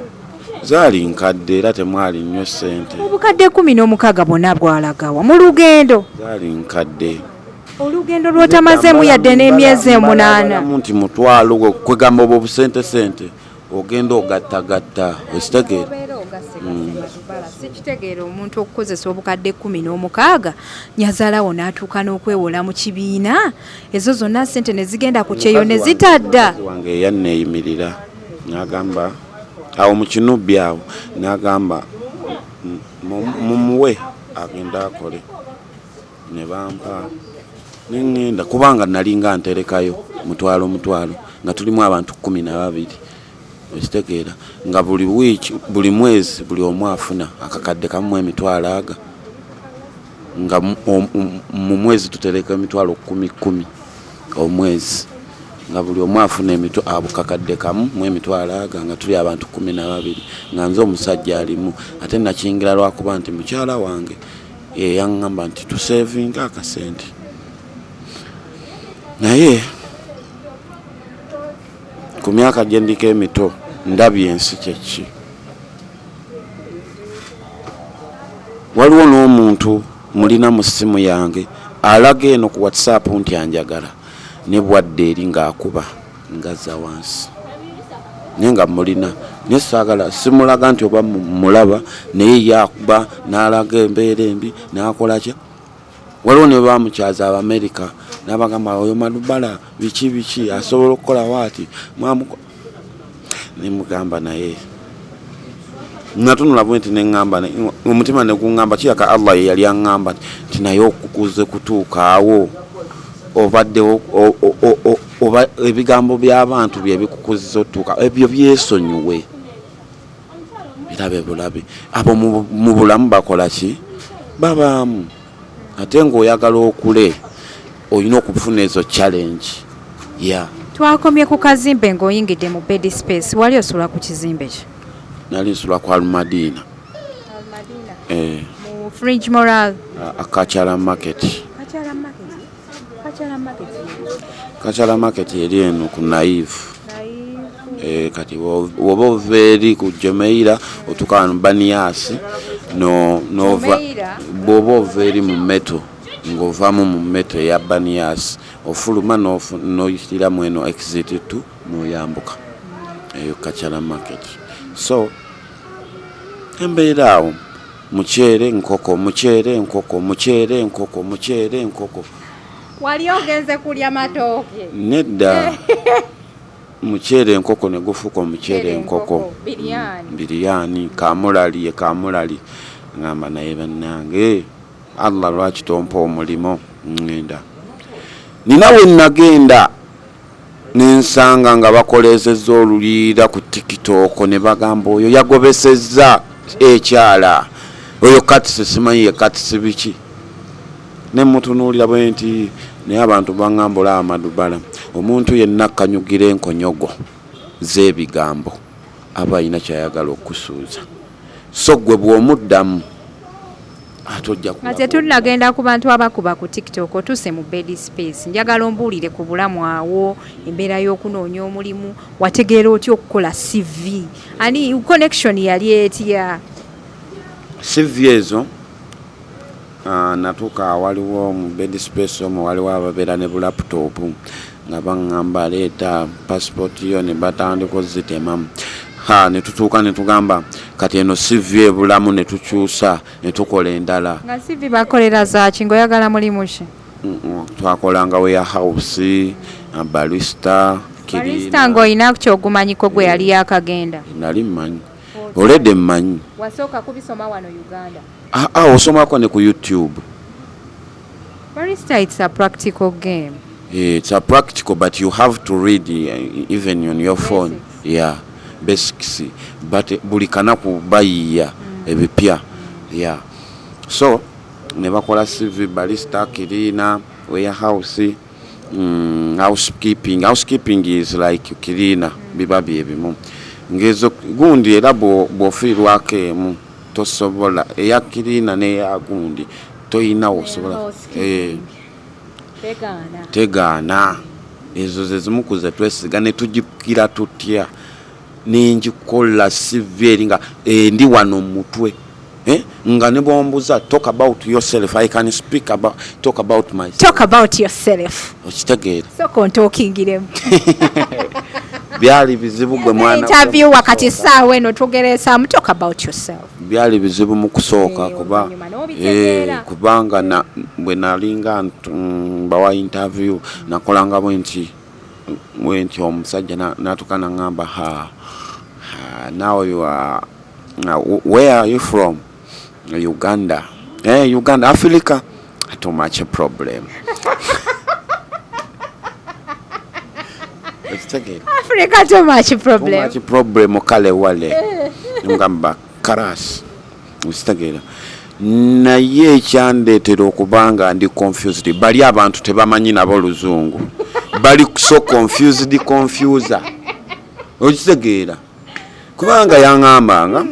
Speaker 1: Zaali nkadde era temwali nnyo ssente.
Speaker 2: Obukadde 16 bwonna bwalagawa mu lugendo.
Speaker 1: Zaali nkadde.
Speaker 2: Olugendo lw'otamazeemu yadde n'emyezi 8.
Speaker 1: Nti mutwalo gwe kwegamba obwo obusente sente ogenda ogattagatta okitegeera.
Speaker 2: Sikitegeera omuntu okukozesa obukadde 16 nyazaalawo n'atuuka n'okwewola mu kibiina ezo zonna ssente ne zigenda ku kyeyo ne zitadda.
Speaker 1: Mukazi wange eyanneeyimirira n'agamba awo mu kinubbi awo n'agamba mumuwe agende akole. Ne bampa ne ŋŋenda kubanga nalinga nterekayo mutwalo mutwalo nga tulimu abantu 12 okitegeera nga buli wiiki buli mwezi buli omu afuna akakadde kamu mu emitwalo aga nga mu mwezi tutereka emitwalo 10 10 omwezi nga buli omu afuna akakadde kamu mu emitwalo aga nga tuli abantu 12 nga nze omusajja alimu ate nakiyingira lwakuba nti mukyala wange eyaŋŋamba nti tusevinga akasente naye Ku myaka gye ndiko emito ndabye ensi kyeki. Waliwo n'omuntu mulina mu ssimu yange alaga eno ku WhatsApp nti anjagala, ne bwadde eri ng'akuba ngazza wansi, naye nga mulina, naye saagala simulaga nti oba mulaba, naye ye akuba n'alaga embeera embi n'akola ki. Waliwo ne bamukyaza Abamerika n'abagamba oyo Madubala biki biki asobola okukola waati nemugamba, naye natunula bwe nti neŋŋamba, omutima ne guŋŋamba kiraka Allah ye yali aŋŋamba nti naye okukuze kutuuka awo obaddewo oba ebigambo by'abantu bye bikukuziza otuuka ebyo byesonyiwe, birabe bulabe. Abo mu bulamu bakola ki? Babaamu. Ate ng'oyagala okule olina okufuna ezo challenge ya.
Speaker 2: Twakomye ku kazimbe ng'oyingidde mu bed space. Wali osula ku kizimbe ki?
Speaker 1: Nali nsula ku Almadina. Eh.
Speaker 2: Mu Fringe Moral?
Speaker 1: Akachala Market. Kachala Market eri eno ku Naive. Eh, kati woba ova eri ku Jumeirah otuuka wano Baniyasi nova, bw'oba ova eri mu metro ng'ovaamu mu metro eya Baniyasi ofuluma n'oyitiramu eno exit 2 n'oyambuka eyo Kachala Market. So embeera awo muceere nkoko, muceere nkoko, muceere nkoko, muceere nkoko.
Speaker 2: Wali ogenze kulya matooke?
Speaker 1: Nedda, muceere enkoko ne gufuuka omuceere enkoko, biryani, kamulali ye kamulali. Ngamba naye bannange, Allah lwaki tompa omulimu? Ŋŋenda nina we nagenda nensanga nga bakolezezza oluliira ku TikTok ne bagamba oyo yagobesezza ekyala oyo Katisi, simanyi ye Katisi biki. Ne mutunuulira bwe nti, naye abantu baŋŋamba olaba Madubala, omuntu yenna akkanyugira enkonyogo z'ebigambo aba alina kyayagala okukusuuza, so gwe bw'omuddamu ate ojja
Speaker 2: Nga tetunnagenda ku bantu abakuba ku TikTok, otuuse mu bed space, njagala ombuulire ku bulamu awo, embeera y'okunoonya omulimu. Wategeera otya okukola CV? Ani connection yali etya?
Speaker 1: CV ezo, natuuka waliwo mu bed space omwo waliwo ababeera ne bulaptop nga baŋŋamba leeta passport yo ne batandika ozitemamu. Ha, ne tutuuka ne tugamba kati eno CV ebulamu, ne tukyusa ne tukola endala.
Speaker 2: Nga CV bakolera zaaki? Ng'oyagala mulimu ki?
Speaker 1: Twakolanga warehouse, barista.
Speaker 2: Barista ng'olina kyogumanyiko gwe yali yakagenda?
Speaker 1: Nali mmanyi already, mmanyi.
Speaker 2: Wasooka kubisoma wano Uganda?
Speaker 1: Ah, ah, osomako ne ku YouTube.
Speaker 2: Barista, it's a practical game.
Speaker 1: It's a practical, but you have to read even on your phone.
Speaker 2: Basics.
Speaker 1: Yeah, basics, but buli kanaku bayiiya ebipya. Yeah, so ne bakola CV, barista, cleaner, warehouse, housekeeping. Housekeeping is like cleaner, biba byebimu ngezo gundi. Era bw'ofiirwako emu tosobola, eya cleaner n'eya gundi toyinawo osobola. Eh, tegaana. Ezo ze zimu ku ze twesiga ne tugikira tutya. Nenjikola CV eri nga ndi wano mu mutwe. Eh, nga ne bwombuza talk about yourself, I can speak about, talk about myself.
Speaker 2: Talk about yourself.
Speaker 1: Okitegeera?
Speaker 2: Sooka ontalkingiremu.
Speaker 1: Byali bizibu gwe mwana.
Speaker 2: Interview wakati saawa eno tugereesaamu talk about yourself.
Speaker 1: Byali bizibu mu kusooka kuba
Speaker 2: oluvannyuma n'obitegeera.
Speaker 1: Kubanga bwe nalinga mbawa interview nakolanga bwe nti bwe nti, omusajja n'atuuka naŋŋamba, ha, ha, now you are where are you from? Uganda. Eh, Uganda, Africa, too much problem. Okitegeera?
Speaker 2: Africa too much
Speaker 1: too
Speaker 2: problem.
Speaker 1: Much problem. Kale wale ngamba karas, okitegeera? Naye ekyandeetera okuba nga ndi confused, bali abantu tebamanyi nabo luzungu, bali so confused, confuser, okitegeera? Kubanga yaŋŋambanga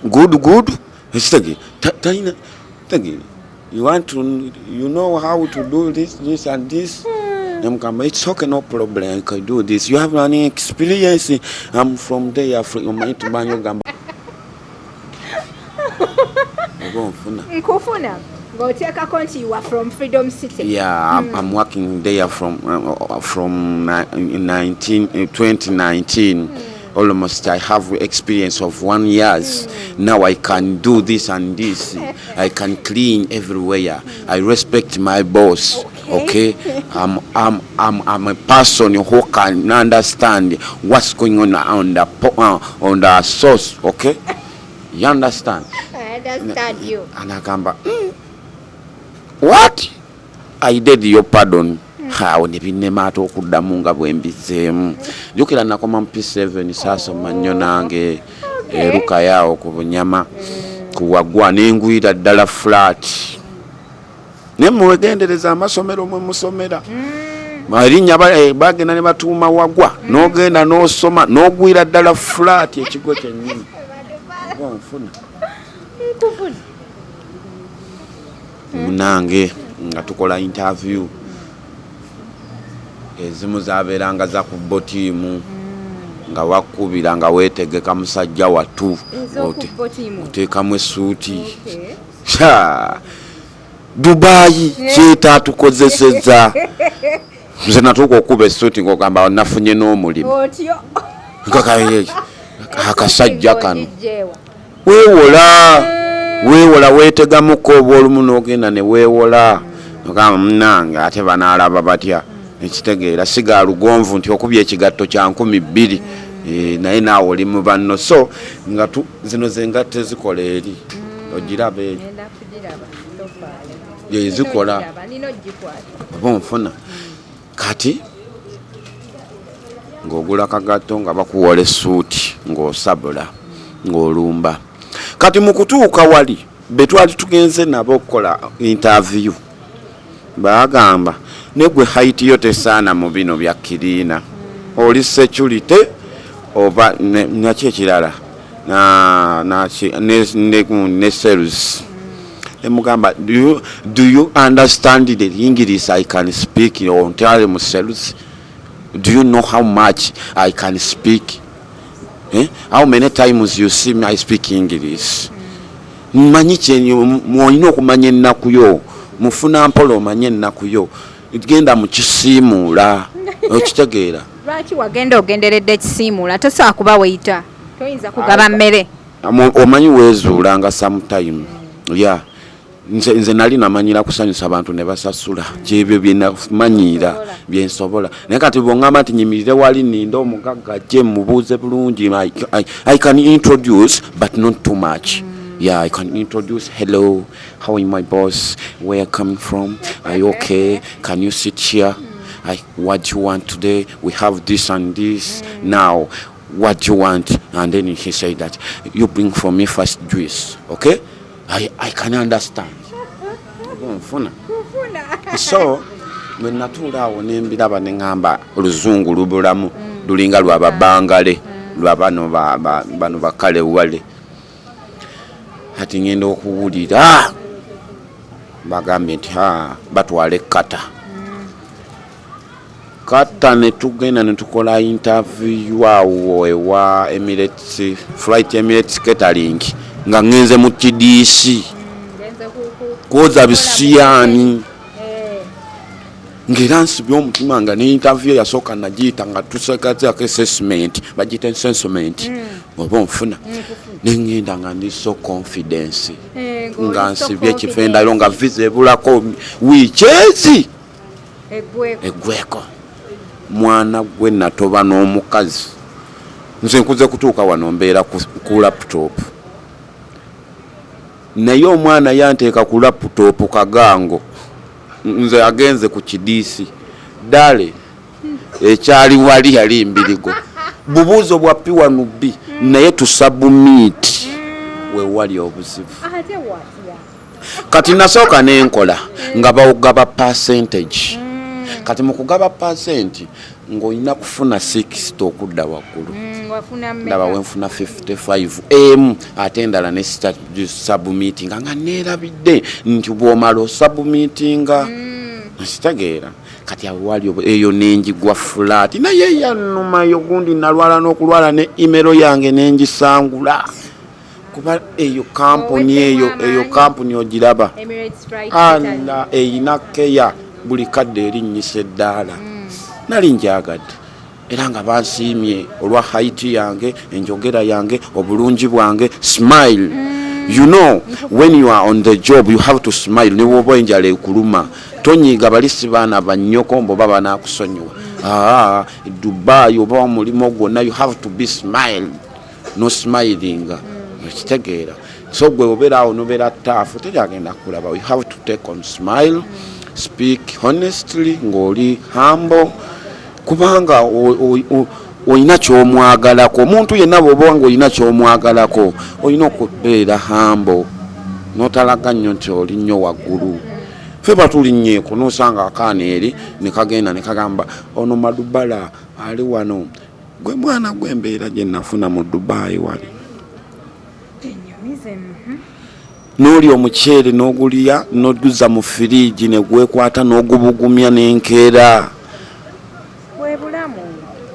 Speaker 1: good good, okitegeera? Talina tegeera, you want to, you know how to do this, this and this. Nemugamba, "It's okay, no problem, I can do this. You have any experience?" "I'm from there." Omanyi tumanyi ogamba oba onfuna?
Speaker 2: Nkufuna ng'oteekako nti you are from Freedom City.
Speaker 1: Yeah, I'm working there from 2019. Almost I have experience of one years. Now I can do this and this. I can clean everywhere. I respect my boss. Okay, I'm a person who can understand what's going on on the source. Okay, you understand?
Speaker 2: I understand you.
Speaker 1: Anagamba, "What? I did your pardon." Awo ne binnema ate okuddamu nga bwe mbizeemu. Jjukira nakoma mu P7, saasoma nnyo nange. Erukayaawo ku bunyama kuwagwa nengwira ddala flat. Naye muwegendereza amasomero mwe musomera erinnya bagenda ne batuuma Wagwa, n'ogenda n'osoma n'ogwira ddala flat ekigo kyennyini. Oba onfuna?
Speaker 2: Nkufuna.
Speaker 1: Munange nga tukola interview, ezimu zabeeranga za ku botiimu nga wakubira nga weetegeka musajja watu.
Speaker 2: Ez'oku botiimu.
Speaker 1: Oteekamu essuuti.
Speaker 2: Okay.
Speaker 1: Sha, Dubayi kyetaatukozeseza. Nze natuuka okuba essuuti ngaogamba nafunye n'omulimu.
Speaker 2: Otyo.
Speaker 1: Akasajja kano.
Speaker 2: Ng'ogijjeewa.
Speaker 1: Weewola, weewola, weetegamuko obwolumu n'ogenda ne weewola, ogamba munange ate banaalaba batya? Ekitegeera siga lugonvu nti okubya ekigatto kya 2000. Naye naawe oli mu banno, so nga zino zengatto ezikola eri ogiraba eyo.
Speaker 2: Ngenda kugiraba, tofaayo.
Speaker 1: Ezikola.
Speaker 2: Nina ogiraba, nina ogikwata.
Speaker 1: Oba onfuna? Kati ng'ogula kagatto nga bakuwola essuuti ng'osabula ng'olumba. Kati mu kutuuka wali be twali tugenze nabo okukola interview bagamba, "Negwe height yo tesaana mu bino bya cleaner, oli security oba naki ekirala ne sales." Emugamba, Do you understand the English I can speak ontale mu sales? Do you know how much I can speak, eh? How many times you see me I speak English? Manyi olina okumanya ennaku yo, mufuna mpola omanye ennaku yo, genda mu kisiimuula." Okitegeera?
Speaker 2: Lwaki wagenda ogenderedde ekisiimuula? Tosobola kuba weyita, toyinza kugaba mmere.
Speaker 1: Omanyi weezuulanga sometime ya nze nali namanyira kusanyusa abantu ne basasula, kyebyo byenamanyiira byensobola. Naye kati bwoŋŋamba nti nyimirire wali ninde omugagga ajje mubuuze bulungi, I can introduce but not too much. Yeah, I can introduce, "Hello, how are you, my boss? Where you coming from? Are you okay? Can you sit here? What do you want today? We have this and this. Now, what do you want?" And then he said that, "You bring for me first juice, okay?" I can understand. Nfuna. So, bwe natuula awo ne mbiraba ne ŋŋamba oluzungu lubulamu lulinga lwababangale lwa bano bano bakale wale. Kati ŋŋenda okuwulira bagambye nti, "Ha, batwala ekkata kata." Ne tugenda ne tukola interview awo ewa Emirates, Flight Emirates Catering, nga ŋŋenze mu kidiisi kwoza bisiyaani ng'era nsibye omutima nga ne interview yasooka nagiyita nga tusegazako assessment, bagiyita assessment, oba onfuna? Neŋŋenda nga ndi so confidence nga nsibye ekifendayo nga visa ebulako wiiki ezi eggweko. Mwana gwe natoba n'omukazi. Nze nkuze kutuuka wano mbeera ku laptop, naye omwana yanteeka ku laptop kagango, nze agenze ku kidiisi ddale ekyali wali yali mbirigo bubuuzo bwa P1B naye tusubmit wewali obuzibu.
Speaker 2: Ate watya?
Speaker 1: Kati nasooka nenkola nga bawugaba percentage. Kati mu kugaba percent ng'olina kufuna 60 okudda waggulu.
Speaker 2: Wafuna
Speaker 1: Ndaba
Speaker 2: mmeka?
Speaker 1: Wenfuna 55 emu, ate endala ne submittinga nga neerabidde nti bw'omala osubmittinga. Nkitegeera. Kati awo wali eyo nenjigwa flat, naye yannumayo gundi nalwala n'okulwala ne email yange nengisangula, kuba eyo kampuni eyo eyo kampuni ogiraba ala eyina keya buli kadde erinnyisa eddaala. Nali njagadde era nga bansiimye olwa height yange, enjogera yange, obulungi bwange, smile. You know, when you are on the job, you have to smile. Ne bwoba enjala ekuluma, tonyiiga. Bali si baana bannyoko mboba banaakusonyiwa. Aa, Dubai oba omulimu gwonna, you have to be smile, no smilinga, okitegeera? So gwe obeera awo nobeera tough, teryagenda kulaba. You have to take on smile, speak honestly ng'oli humble, kubanga olina kyomwagalako. Omuntu yenna bw'oba nga olina kyomwagalako, olina okubeera humble, notalaga nnyo nti oli nnyo waggulu. Ffe batulinnyeeko, nosanga akaana eri ne kagenda ne kagamba, "Ono Madubala ali wano." Gwe mwana gw'embeera gye nafuna mu Dubayi wali, n'olya omuceere n'ogulya n'oguza mu firiigi ne gwekwata n'ogubugumya n'enkeera.
Speaker 2: Bwe bulamu,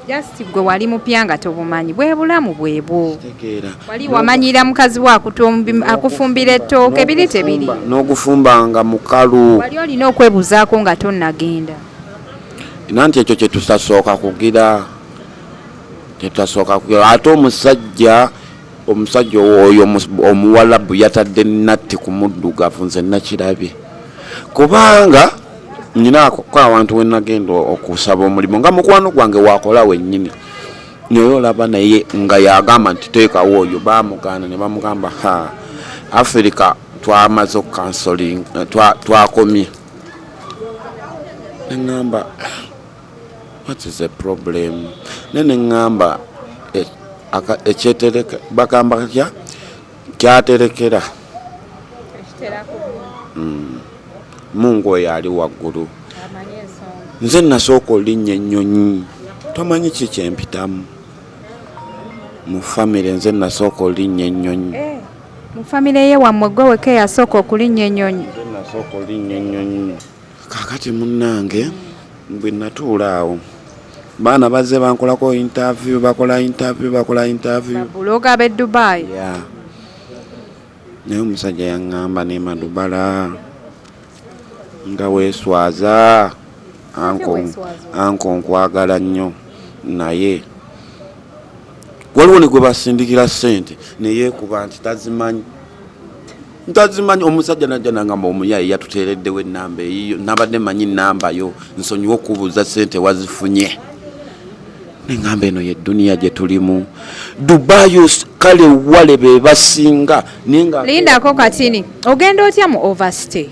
Speaker 2: just gwe wali mupya nga tobumanyi. Bwe bulamu bwebwo.
Speaker 1: Tegeera.
Speaker 2: Wali wamanyira mukazi we akufumbira ettooke, biri tebiri.
Speaker 1: N'ogufumba nga mukalu.
Speaker 2: Wali olina okwebuzaako nga tonnagenda.
Speaker 1: Nanti ekyo kyetutasooka kugira, ate omusajja oyo omuwalabu yatadde natti ku muddugavu. Nze nakirabye, kubanga nyinaako awantu wenagenda okusaba omulimu nga mukwano gwange wakola wennyini, naye olaba naye nga yagamba nti teekawo oyo. Bamugaana ne bamugamba, "Ha, Afirika twamaze okucancelling, twakomye." Neŋŋamba, "What is the problem?" Ne neŋŋamba, ekyetereka bagamba kya kyaterekera Mungu oyo ali waggulu. Nze nasooka olinnya ennyonyi, tomanyi ki kyempitamu mu famire. Nze nasooka olinnya ennyonyi.
Speaker 2: Eh, mu famire ye wammwe gwe weka eyasooka okulinnya ennyonyi?
Speaker 1: Nze nasooka olinnya ennyonyi. Kakati munnange, bwe natuula awo, baana bazze bankolako interview, bakola interview, bakola interview.
Speaker 2: Bablogger b'e Dubai.
Speaker 1: Ya, naye omusajja yaŋŋamba, "Ne Madubala, nga weeswaza anko."
Speaker 2: Weeswaza?
Speaker 1: "Anko, nkwagala nnyo, naye waliwo ne gwe basindikira ssente neyeekuba nti tazimanyi, ntazimanyi." Omusajja najja nangamba, "Omuyaye yatuteereddewo enamba eyiyo, nabadde manyi namba yo, nsonyiwe okubuuza, ssente wazifunye?" Neŋŋamba, eno ye duniya gye tulimu. Dubayi kale wale be basinga, naye nga
Speaker 2: Lindako katini, ogenda otya mu overstay?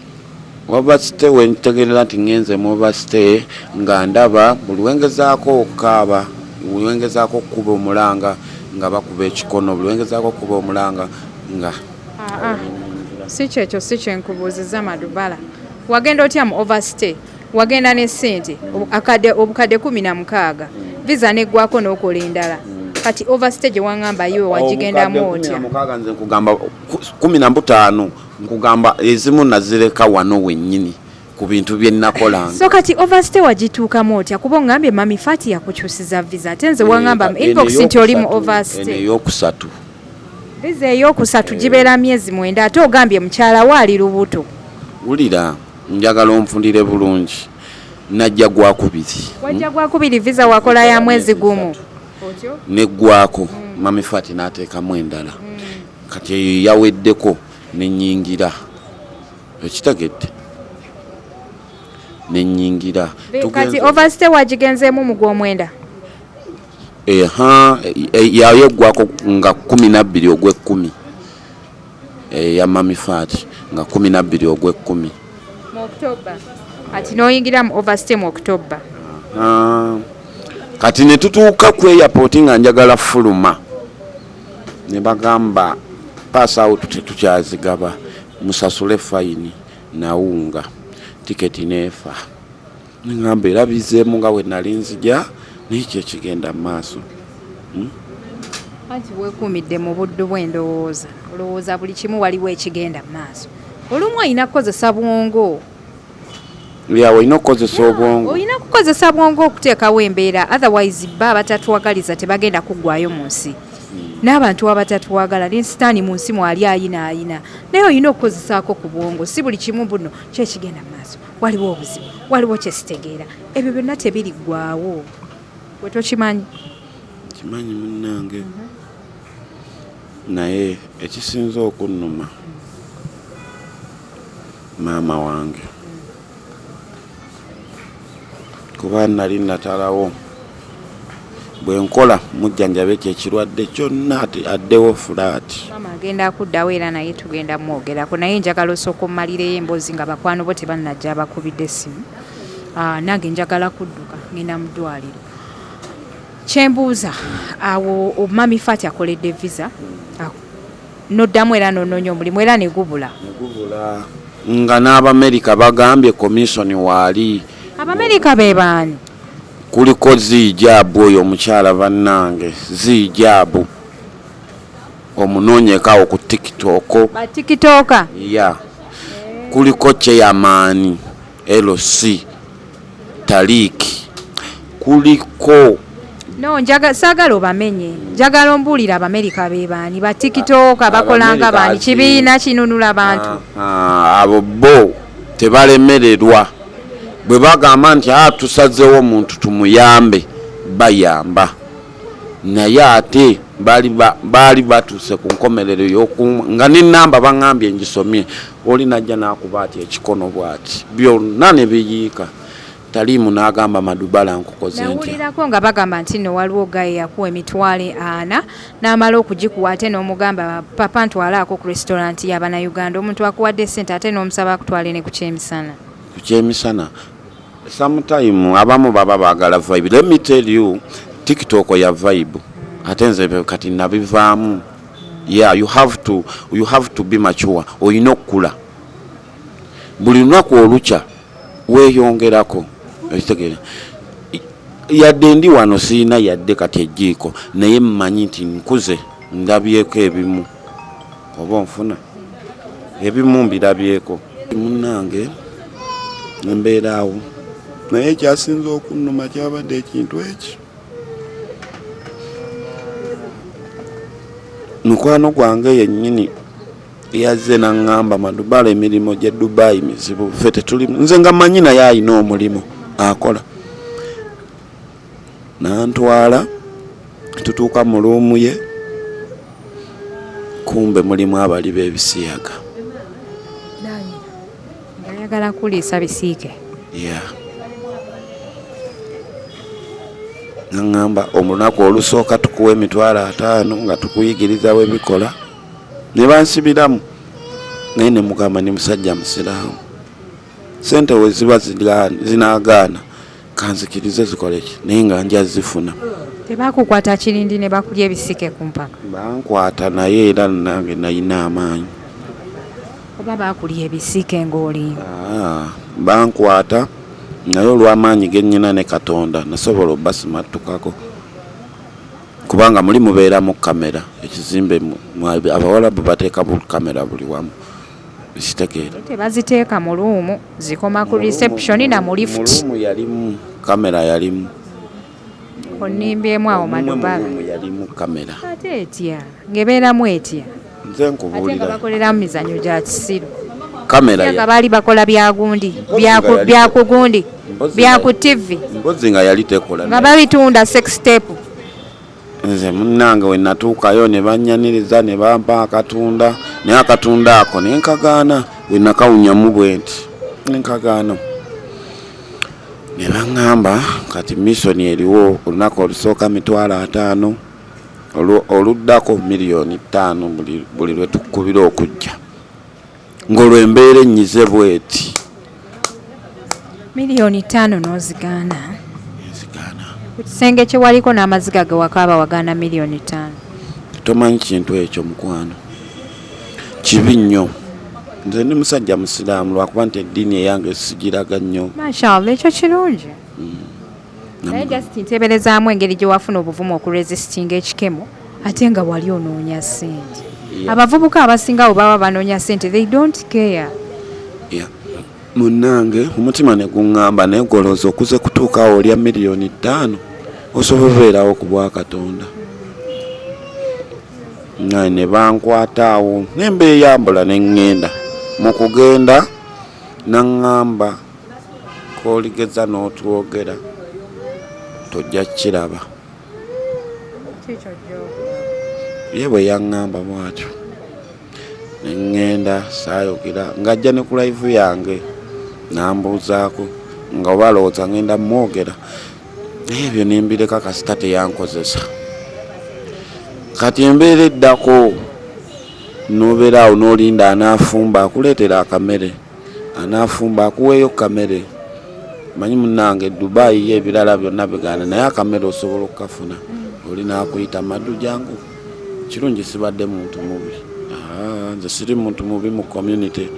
Speaker 1: Overstay, wentegerera nti ŋŋenze mu overstay, nga ndaba buli wengezaako okukaaba, buli wengezaako okukuba omulanga nga bakuba ekikono, buli wengezaako okukuba omulanga nga
Speaker 2: Ah, ah. Si kyekyo, si kyenkubuuziza. Madubala, wagenda otya mu overstay? Wagenda ne ssente obukadde 16, visa neggwako n'okola endala. Kati overstay gye waŋŋamba yiwe wagigendamu
Speaker 1: Obukadde
Speaker 2: otya?
Speaker 1: 16, nze nkugamba 15, nkugamba ezimu nazireka wano wennyini ku bintu bye nakolanga.
Speaker 2: So kati overstay wagituukamu otya? Kuba oŋŋambye Mami Fati yakukyusiza visa, ate nze waŋŋamba mu inbox nti oli mu
Speaker 1: Eno
Speaker 2: overstay.
Speaker 1: Eyokusatu.
Speaker 2: Visa eyokusatu gibeera myezi 9, ate ogambye mukyala we ali lubuto.
Speaker 1: Wulira, njagala onfundire bulungi. Najja gwakubiri.
Speaker 2: Wajja gwakubiri, visa wakola ya mwezi 1.
Speaker 1: Neggwako, Mami Fati n'ateekamu endala. Kati eyo yaweddeko, nenyingira, ekitegedde, nenyingira.
Speaker 2: Kati overstay wagigenzeemu mu gwomwenda?
Speaker 1: Eha, yayeggwako nga 12 ogw'ekkumi, ya Mami Fati nga 12 ogw'ekkumi.
Speaker 2: Mu October. Kati n'oyingira mu overstay mu October.
Speaker 1: Ah, kati ne tutuuka ku airport nga njagala fuluma, ne bagamba, "Pass out tetukyazigaba, musasule fine." Nawunga tiketi neefa. Neŋŋamba, era bizeemu nga bwe nali nzija, naye ki ekigenda mu maaso?
Speaker 2: Anti weekuumidde mu buddu bw'endowooza, olowooza buli kimu waliwo ekigenda mu maaso. Olumu olina kukozesa bwongo.
Speaker 1: Yawe olina okukozesa obwongo.
Speaker 2: Olina kukozesa bwongo okuteekawo embeera, otherwise ba abatatwagaliza tebagenda kuggwayo mu nsi. N'abantu abatatwagala ne sitaani mu nsi mwali ayina ayina, naye olina okukozesaako ku bwongo. Si buli kimu buno kyekigenda mu maaso, waliwo obuzibu, waliwo kyesitegeera, ebyo byonna tebiriggwawo. Gwe tokimanyi?
Speaker 1: Kimanyi munnange, naye ekisinze okunnuma maama wange, kuba nali natalawo bwe nkola mujjanjabe ekyo ekirwadde kyonna ati addewo fulaati.
Speaker 2: Maama agenda kuddawo era naye tugenda mwogerako, naye njagala osooka omumalireyo emboozi nga bakwano bo tebannajja abakubidde essimu. Nange njagala kudduka ngenda mu ddwaliro. Kyembuuza awo Mami Fati akoledde visa, noddamu era nonoonya omulimu era negubula.
Speaker 1: Negubula nga n'Abamerika bagambye commission waali.
Speaker 2: Abamerika be baani?
Speaker 1: Kuliko Ziijabu oyo omukyala, bannange Ziijabu omunoonyekawo ku TikTok.
Speaker 2: Ba TikToker?
Speaker 1: Ya, kuliko chairman LC Tariq, kuliko
Speaker 2: No, njaga saagala obamenye, njagala ombuulire Abamerika be baani? Ba TikToker bakolanga baani? Kibiina kinunula bantu?
Speaker 1: Abo bo tebalemererwa, bwe bagamba nti a tusazeewo omuntu tumuyambe, bayamba. Naye ate baali batuuse ku nkomerero y'oku nga n'ennamba baŋŋambye ngisomye, oli najja n'akuba ati ekikono bw'ati, byonna ne biyiika. Taliimu n'agamba Madubala nkukoze ntya?
Speaker 2: Nawulirako nga bagamba nti nno waliwo gaye yakuwa 400,000 n'amala okugikuwa ate n'omugamba papa ntwalaako ku restaurant y'Abannayuganda. Omuntu akuwadde ssente ate n'omusaba akutwale ne ku kyemisana.
Speaker 1: Ku kyemisana sometime abamu baba baagala vibe. Let me tell you, TikTok ya vibe, ate nze kati nabivaamu. Yeah, you have to be mature. Olina okukula buli lunaku olukya, weeyongerako. Ekitegeera, yadde ndi wano siina yadde kati ejjiiko, naye mmanyi nti nkuze, ndabyeko ebimu, oba onfuna ebimu mbirabyeko. Munnange, embeera awo, naye ekyasinze okunnuma kyabadde ekintu eki mukwano gwange yennyini yazze naŋŋamba, "Madubala, emirimu gye Dubai mizibu, ffe tetuli." Nze nga manyi naye ayina omulimu akola. Nantwala, tutuuka mu room ye, kumbe mulimu abali b'ebisiyaga.
Speaker 2: Ng'ayagala kuliisa bisiike.
Speaker 1: Yeah, naŋŋamba, "Olunaku olusooka tukuwa 50,000 nga tukuyigiriza bwe bikola." Ne bansibiramu, naye ne mugamba ni musajja musiraamu, sente we ziba zinaagaana kanzikirize zikoleki, naye nga nja zifuna.
Speaker 2: Tebakukwata kirindi ne bakulya ebisiike ku mpaka?
Speaker 1: Bankwata, naye era nange nayina amaanyi.
Speaker 2: Oba bakulya ebisiike ng'oli
Speaker 1: Ah, bankwata, naye olw'amaanyi ge nnyina ne Katonda nasobola obasimattukako, kubanga muli mubeeramu kamera. Ekizimbe abawalabu bateeka bu kamera buli wamu, kitegeera?
Speaker 2: Tebaziteeka mu room, zikoma ku reception na mu lift.
Speaker 1: Mu room yalimu kamera, yalimu.
Speaker 2: Onimbyemu awo.
Speaker 1: Omumwe mu
Speaker 2: Madubala.
Speaker 1: Room yalimu kamera.
Speaker 2: Ate etya ng'ebeeramu etya?
Speaker 1: Nze
Speaker 2: Ate nga
Speaker 1: nkubuulira.
Speaker 2: bakoleramu mizanyo gya kisiru.
Speaker 1: Kamera
Speaker 2: nga baali bakola byagundi.
Speaker 1: Mpozi nga
Speaker 2: Byakugundi.
Speaker 1: Mpozi
Speaker 2: Byaku TV.
Speaker 1: Mpozi nga yali tekola.
Speaker 2: Nga babitunda sex tape.
Speaker 1: Nze munnange we natuukayo ne bannyaniriza ne bampa akatunda, naye akatunda ako ne nkagaana. We nakawunyamu bwe nti ne nkagaana, ne baŋŋamba kati mission eriwo, olunaku olusooka 50,000, oluddako 5,000,000 buli lwe tukubira okujja, ng'olwo embeera ennyize bweti.
Speaker 2: 5,000,000 n'ozigaana?
Speaker 1: Nzigaana.
Speaker 2: Ku kisenge kye waliko n'amaziga ge wakaaba, wagaana 5,000,000?
Speaker 1: Tomanyi kintu ekyo mukwano, kibi nnyo. Nze ndi musajja musiraamu, lwakuba nti eddiini eyange sigiraga nnyo.
Speaker 2: Mashallah, ekyo kirungi, naye just nteberezaamu engeri gye wafuna obuvumu okuresistinga ekikemo ate nga wali onoonya ssente. Abavubuka abasinga bwe baba banoonya ssente, they don't care.
Speaker 1: Yeah. Munnange, omutima ne guŋŋamba, naye golooza okuze kutuukawo olya 5 million, osobola obeerawo ku bwa Katonda. Nga ne bankwata awo ne mbeeyambula ne ŋŋenda. Mu kugenda naŋŋamba, k'oligeza n'otwogera tojja kukiraba. Ye bwe yaŋŋamba bw'atyo ne ŋŋenda, saayogera. Ng'ajja ne ku live yange n'ambuuzaako nga oba alowooza ŋŋenda mwogera, naye ebyo ne mbireka, kasita teyankozesa. Kati embeera eddako, n'obeera awo n'olinda anaafumba akuleetera akamere, anaafumba akuweeyo kamere. Manyi munnange, Dubai yo ebirala byonna bigaana, naye akamere osobola okukafuna. Oli n'akuyita, "Madu, jangu." Kirungi sibadde muntu mubi. Ah, nze siri muntu mubi mu community,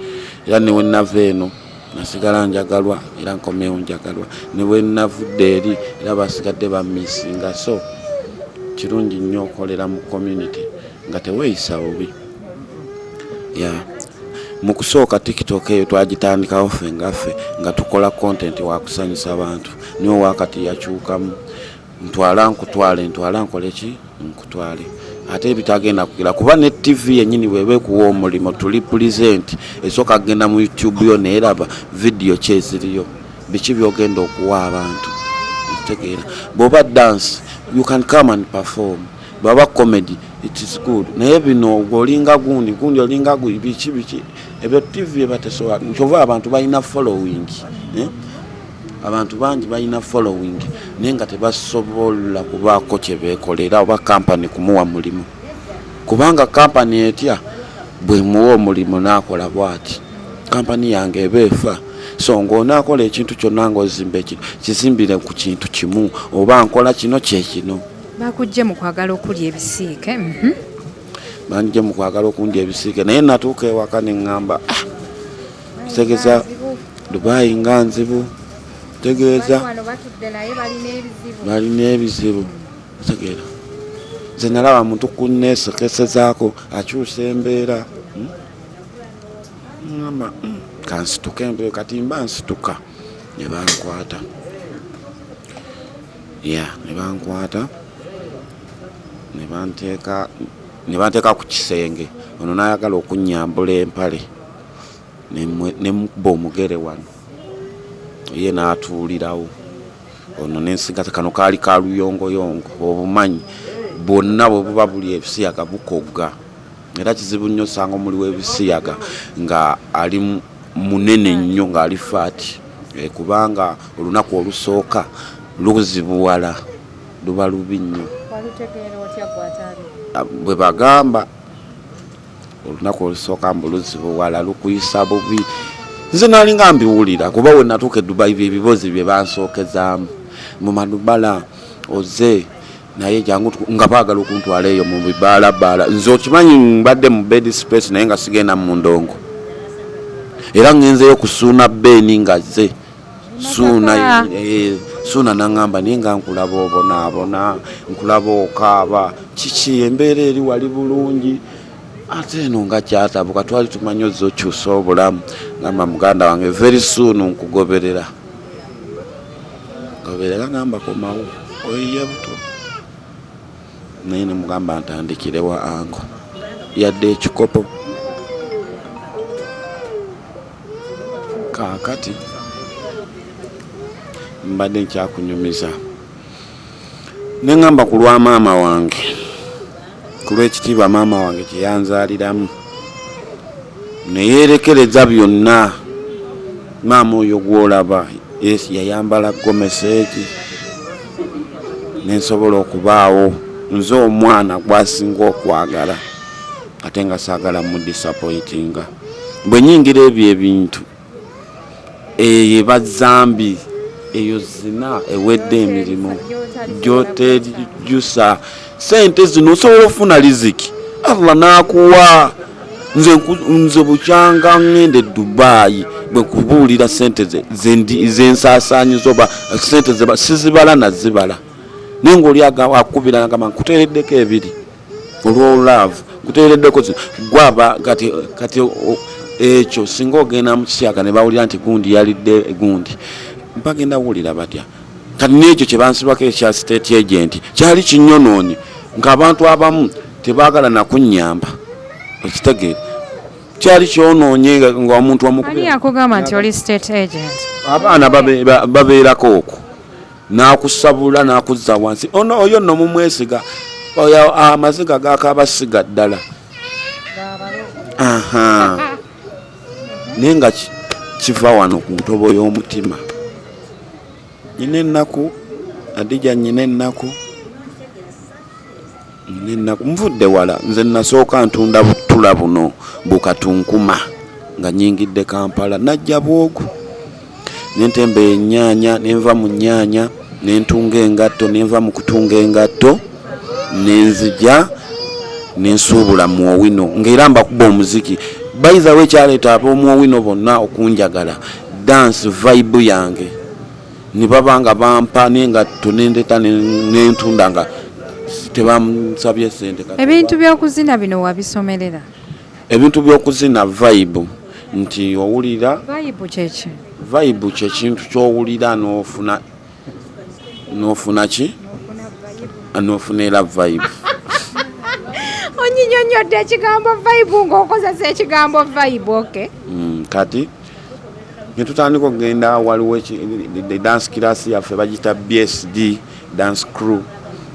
Speaker 1: era ne wenava eno nasigala njagalwa, era nkomyewo njagalwa. Ne bwe navudde eri era basigadde bamisinga. So kirungi nnyo okolera mu community nga teweeyisa bubi. Ya, mu kusooka TikTok eyo twagitandikawo ffe nga ffe nga tukola content wakusanyusa abantu, niwe wakati yakyukamu ntwala nkutwale, ntwala nkole ki, nkutwale, ate ebitagenda kugira kuba ne TV yennyini bweba ekuwa omulimu to represent, esooka kugenda mu YouTube yo neeraba vidiyo ki eziriyo, biki byogenda okuwa abantu. Kitegeera, bw'oba dance, you can come and perform. Bwaba comedy, it is good. Naye bino olinga gundi gundi, olinga biki biki, ebyo TV eba tesobola. Kyova abantu balina following, eh? Abantu bangi balina following naye nga tebasobola kubaako kyebekolera oba kampani kumuwa mulimu, kubanga kampani etya bwemuwa omulimu nakola bwati, kampani yange eba efa. So ngaonaakola ekintu kyonna, ngaozimba ekintu, kizimbire ku kintu kimu, oba nkola kino kyekino.
Speaker 2: Bakujje mu kwagala okulya ebisiike.
Speaker 1: Banjje mu kwagala okundya ebisiike, naye natuuka ewaka neŋŋamba, ah, kitegeeza Dubai nga nzibu, tegeeza balina ebizibu. Tegeera, nze nalaba muntu kuneesekesezaako akyusa embeera, Ŋŋamba, kansituke embeera. Kati mba nsituka ne bankwata, ya, ne bankwata ne banteeka ku kisenge. Ono n'ayagala okunnyambula empale, ne mukuba omugere wano, ye n'atuulirawo. Ono nensigaza kano kaali ka luyongoyongo. Obumanyi bwonna bwe buba buli ebisiyaga bukogga, era kizibu nnyo osanga omuli w'ebisiyaga nga ali munene nnyo, ng'ali fat, kubanga olunaku olusooka luzibuwala, luba lubi nnyo. Ah, bwe bagamba olunaku olusooka mbu luzibuwala, lukuyisa bubi. Nze nalinga mbiwulira, kuba we natuuka e Dubai bye ebibozi bye bansookezaamu mu manubala oze naye jangu nga baagala okuntwala eyo mu bibaalabaala. Nze okimanyi mbadde mu bed space, naye nga sigenda mu ndongo, era ngenzeyo kusuuna beeni nga ze Suuna. Suuna naŋŋamba, naye nga nkulaba obonaabona, nkulaba okaaba, kiki? Embeera eri wali bulungi, ate eno nga kyatabuka. Twali tumanyi ozza okyusa obulamu. Gamba, muganda wange, very soon nkugoberera goberera. Gamba, komawo oyiye buto. Naye nemugamba, ntandikirewa ango yadde ekikopo? Kaakati mbadde nkyakunyumiza, neŋŋamba ku lwa maama wange, ku lw'ekitiibwa maama wange kye yanzaaliramu neyeerekereza byonna. Maama oyo gw'olaba, yes, yayambala gomesi egi nensobola okubaawo nze omwana gwasinga okwagala, ate nga saagala mudisappointinga. Bwe nyingira ebyo ebintu, eyo eba zambi, eyo zina ewedde emirimu gyotejusa. Sente zino osobola okufuna riziki, Allah n'akuwa. Nze bukyanga ŋŋenda e Dubai, bwe kubuulira sente zensaasaanyiza oba sente sizibala nazibala, naye ngaoli akubira nagamba, nkuteereddeko ebiri olwolaavu, nkuteereddeko zino. Gwaba kati Ekyo singa ogenda mu kisyaga ne bawulira nti gundi yalidde gundi, bagenda wulira batya? Kati n'ekyo kye bansibako ekya state agent kyali kinyonoonye, ng'abantu abamu tebaagala nakunnyamba. Okitegeera, kyali kyonoonye nga omuntu
Speaker 2: Ani
Speaker 1: omukubira.
Speaker 2: yakugamba nti oli state agent?
Speaker 1: Abaana babeerako okwo, n'akusabula n'akuzza wansi. Ono oyo nno mumwesiga, oyo amaziga gakabasiga ddala. Aha, naye nga kiva wano ku ntobo y'omutima. Nyina ennaku, Adija, nyina ennaku, nyina ennaku. Nvudde wala. Nze nasooka ntunda butula buno bukatunkuma nga nyingidde Kampala. Najja bwogu nentemba ennyaanya, nenva mu nnyaanya nentunga engatto, nenva mu kutunga engatto nenzija nensuubula mu Owino, ng'era mbakuba omuziki. Bayizawo ekyaleeta ab'omu Owino bonna okunjagala, dance vibe yange, ne baba nga bampa n'engatto nendeta nentunda nga tebansabye sente. Kati
Speaker 2: Ebintu by'okuzina bino wabisomerera?
Speaker 1: Ebintu by'okuzina, vibe, nti owulira.
Speaker 2: Vibe kyeki?
Speaker 1: Vibe kyekintu kyowulira n'ofuna ki, n'ofuna era vibe.
Speaker 2: Onyinyonnyodde ekigambo vibe ng'okozesa ekigambo vibe, okay.
Speaker 1: Kati netutandika okugenda, waliwo the dance class yaffe bagita BSD dance crew,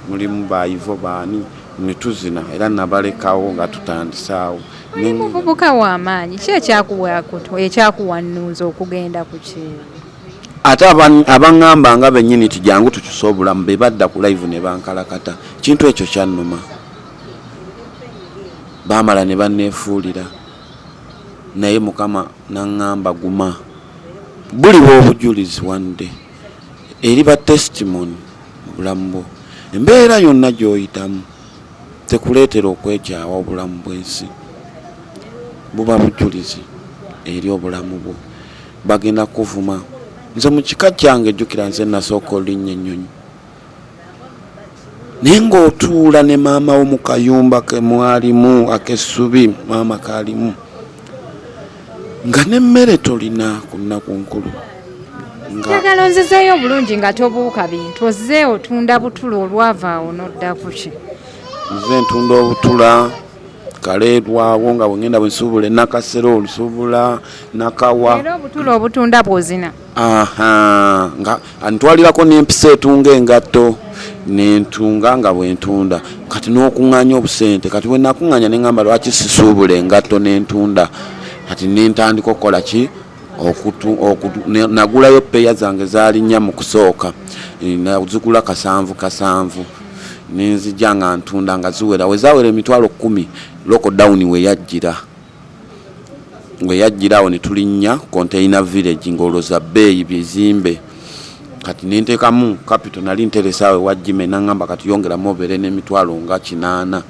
Speaker 1: mulimu baivo baani, netuzina era nabalekawo nga tutandisaawo.
Speaker 2: Oli muvubuka w'amaanyi. Ki ekyakuwannuuza okugenda ku ki?
Speaker 1: Ate abaŋŋamba nga bennyini ti jangu tukyuse obulamu, be badda ku live ne bankalakata. Kintu ekyo kyannuma. Baamala ne banneefuulira, naye Mukama naŋŋamba guma, buliba obujulizi one day, eriba testimony mu bulamu bwo. Embeera yonna gy'oyitamu tekuleetera okwekyawa. Obulamu bw'ensi buba bujulizi eri obulamu bwo. Bagenda kuvuma. Nze mu kika kyange, jjukira, nze nasooka olinnya ennyonyi, naye ng'otuula ne maama wo mu kayumba ke mwalimu ak'essubi, maama kaalimu, nga n'emmere tolina ku nnaku nkulu nga
Speaker 2: Njagala onzizeeyo bulungi nga tobuuka bintu. Ozze otunda butula, olwava awo n'odda ku ki?
Speaker 1: Nze ntunda obutula kaleerwawo nga bwengenda bwensuubula enakasero, olusuubula Nakawa.
Speaker 2: Era obutula obutunda bw'ozina?
Speaker 1: Aha, nga ntwalirako n'empisa etunga engatto, nentunga nga bwentunda. Kati n'okuŋŋaanya obusente, kati bwe nakuŋŋaanya neŋŋamba lwaki sisuubula engatto nentunda. Kati nentandika okukola ki, nagulayo peya zange zaali nnya mu kusooka. Nazigula kasanvu kasanvu, nenzija nga ntunda nga ziwera. We zawera 100,000, lockdown we yajjira, we yajjira awo ne tulinnya Container Village, ng'olwoza bbeeyi bizimbe. Kati nenteekamu capital, nali nteresa awo ewa Jime, naŋŋamba kati yongeramu obeere n'emitwalo nga 800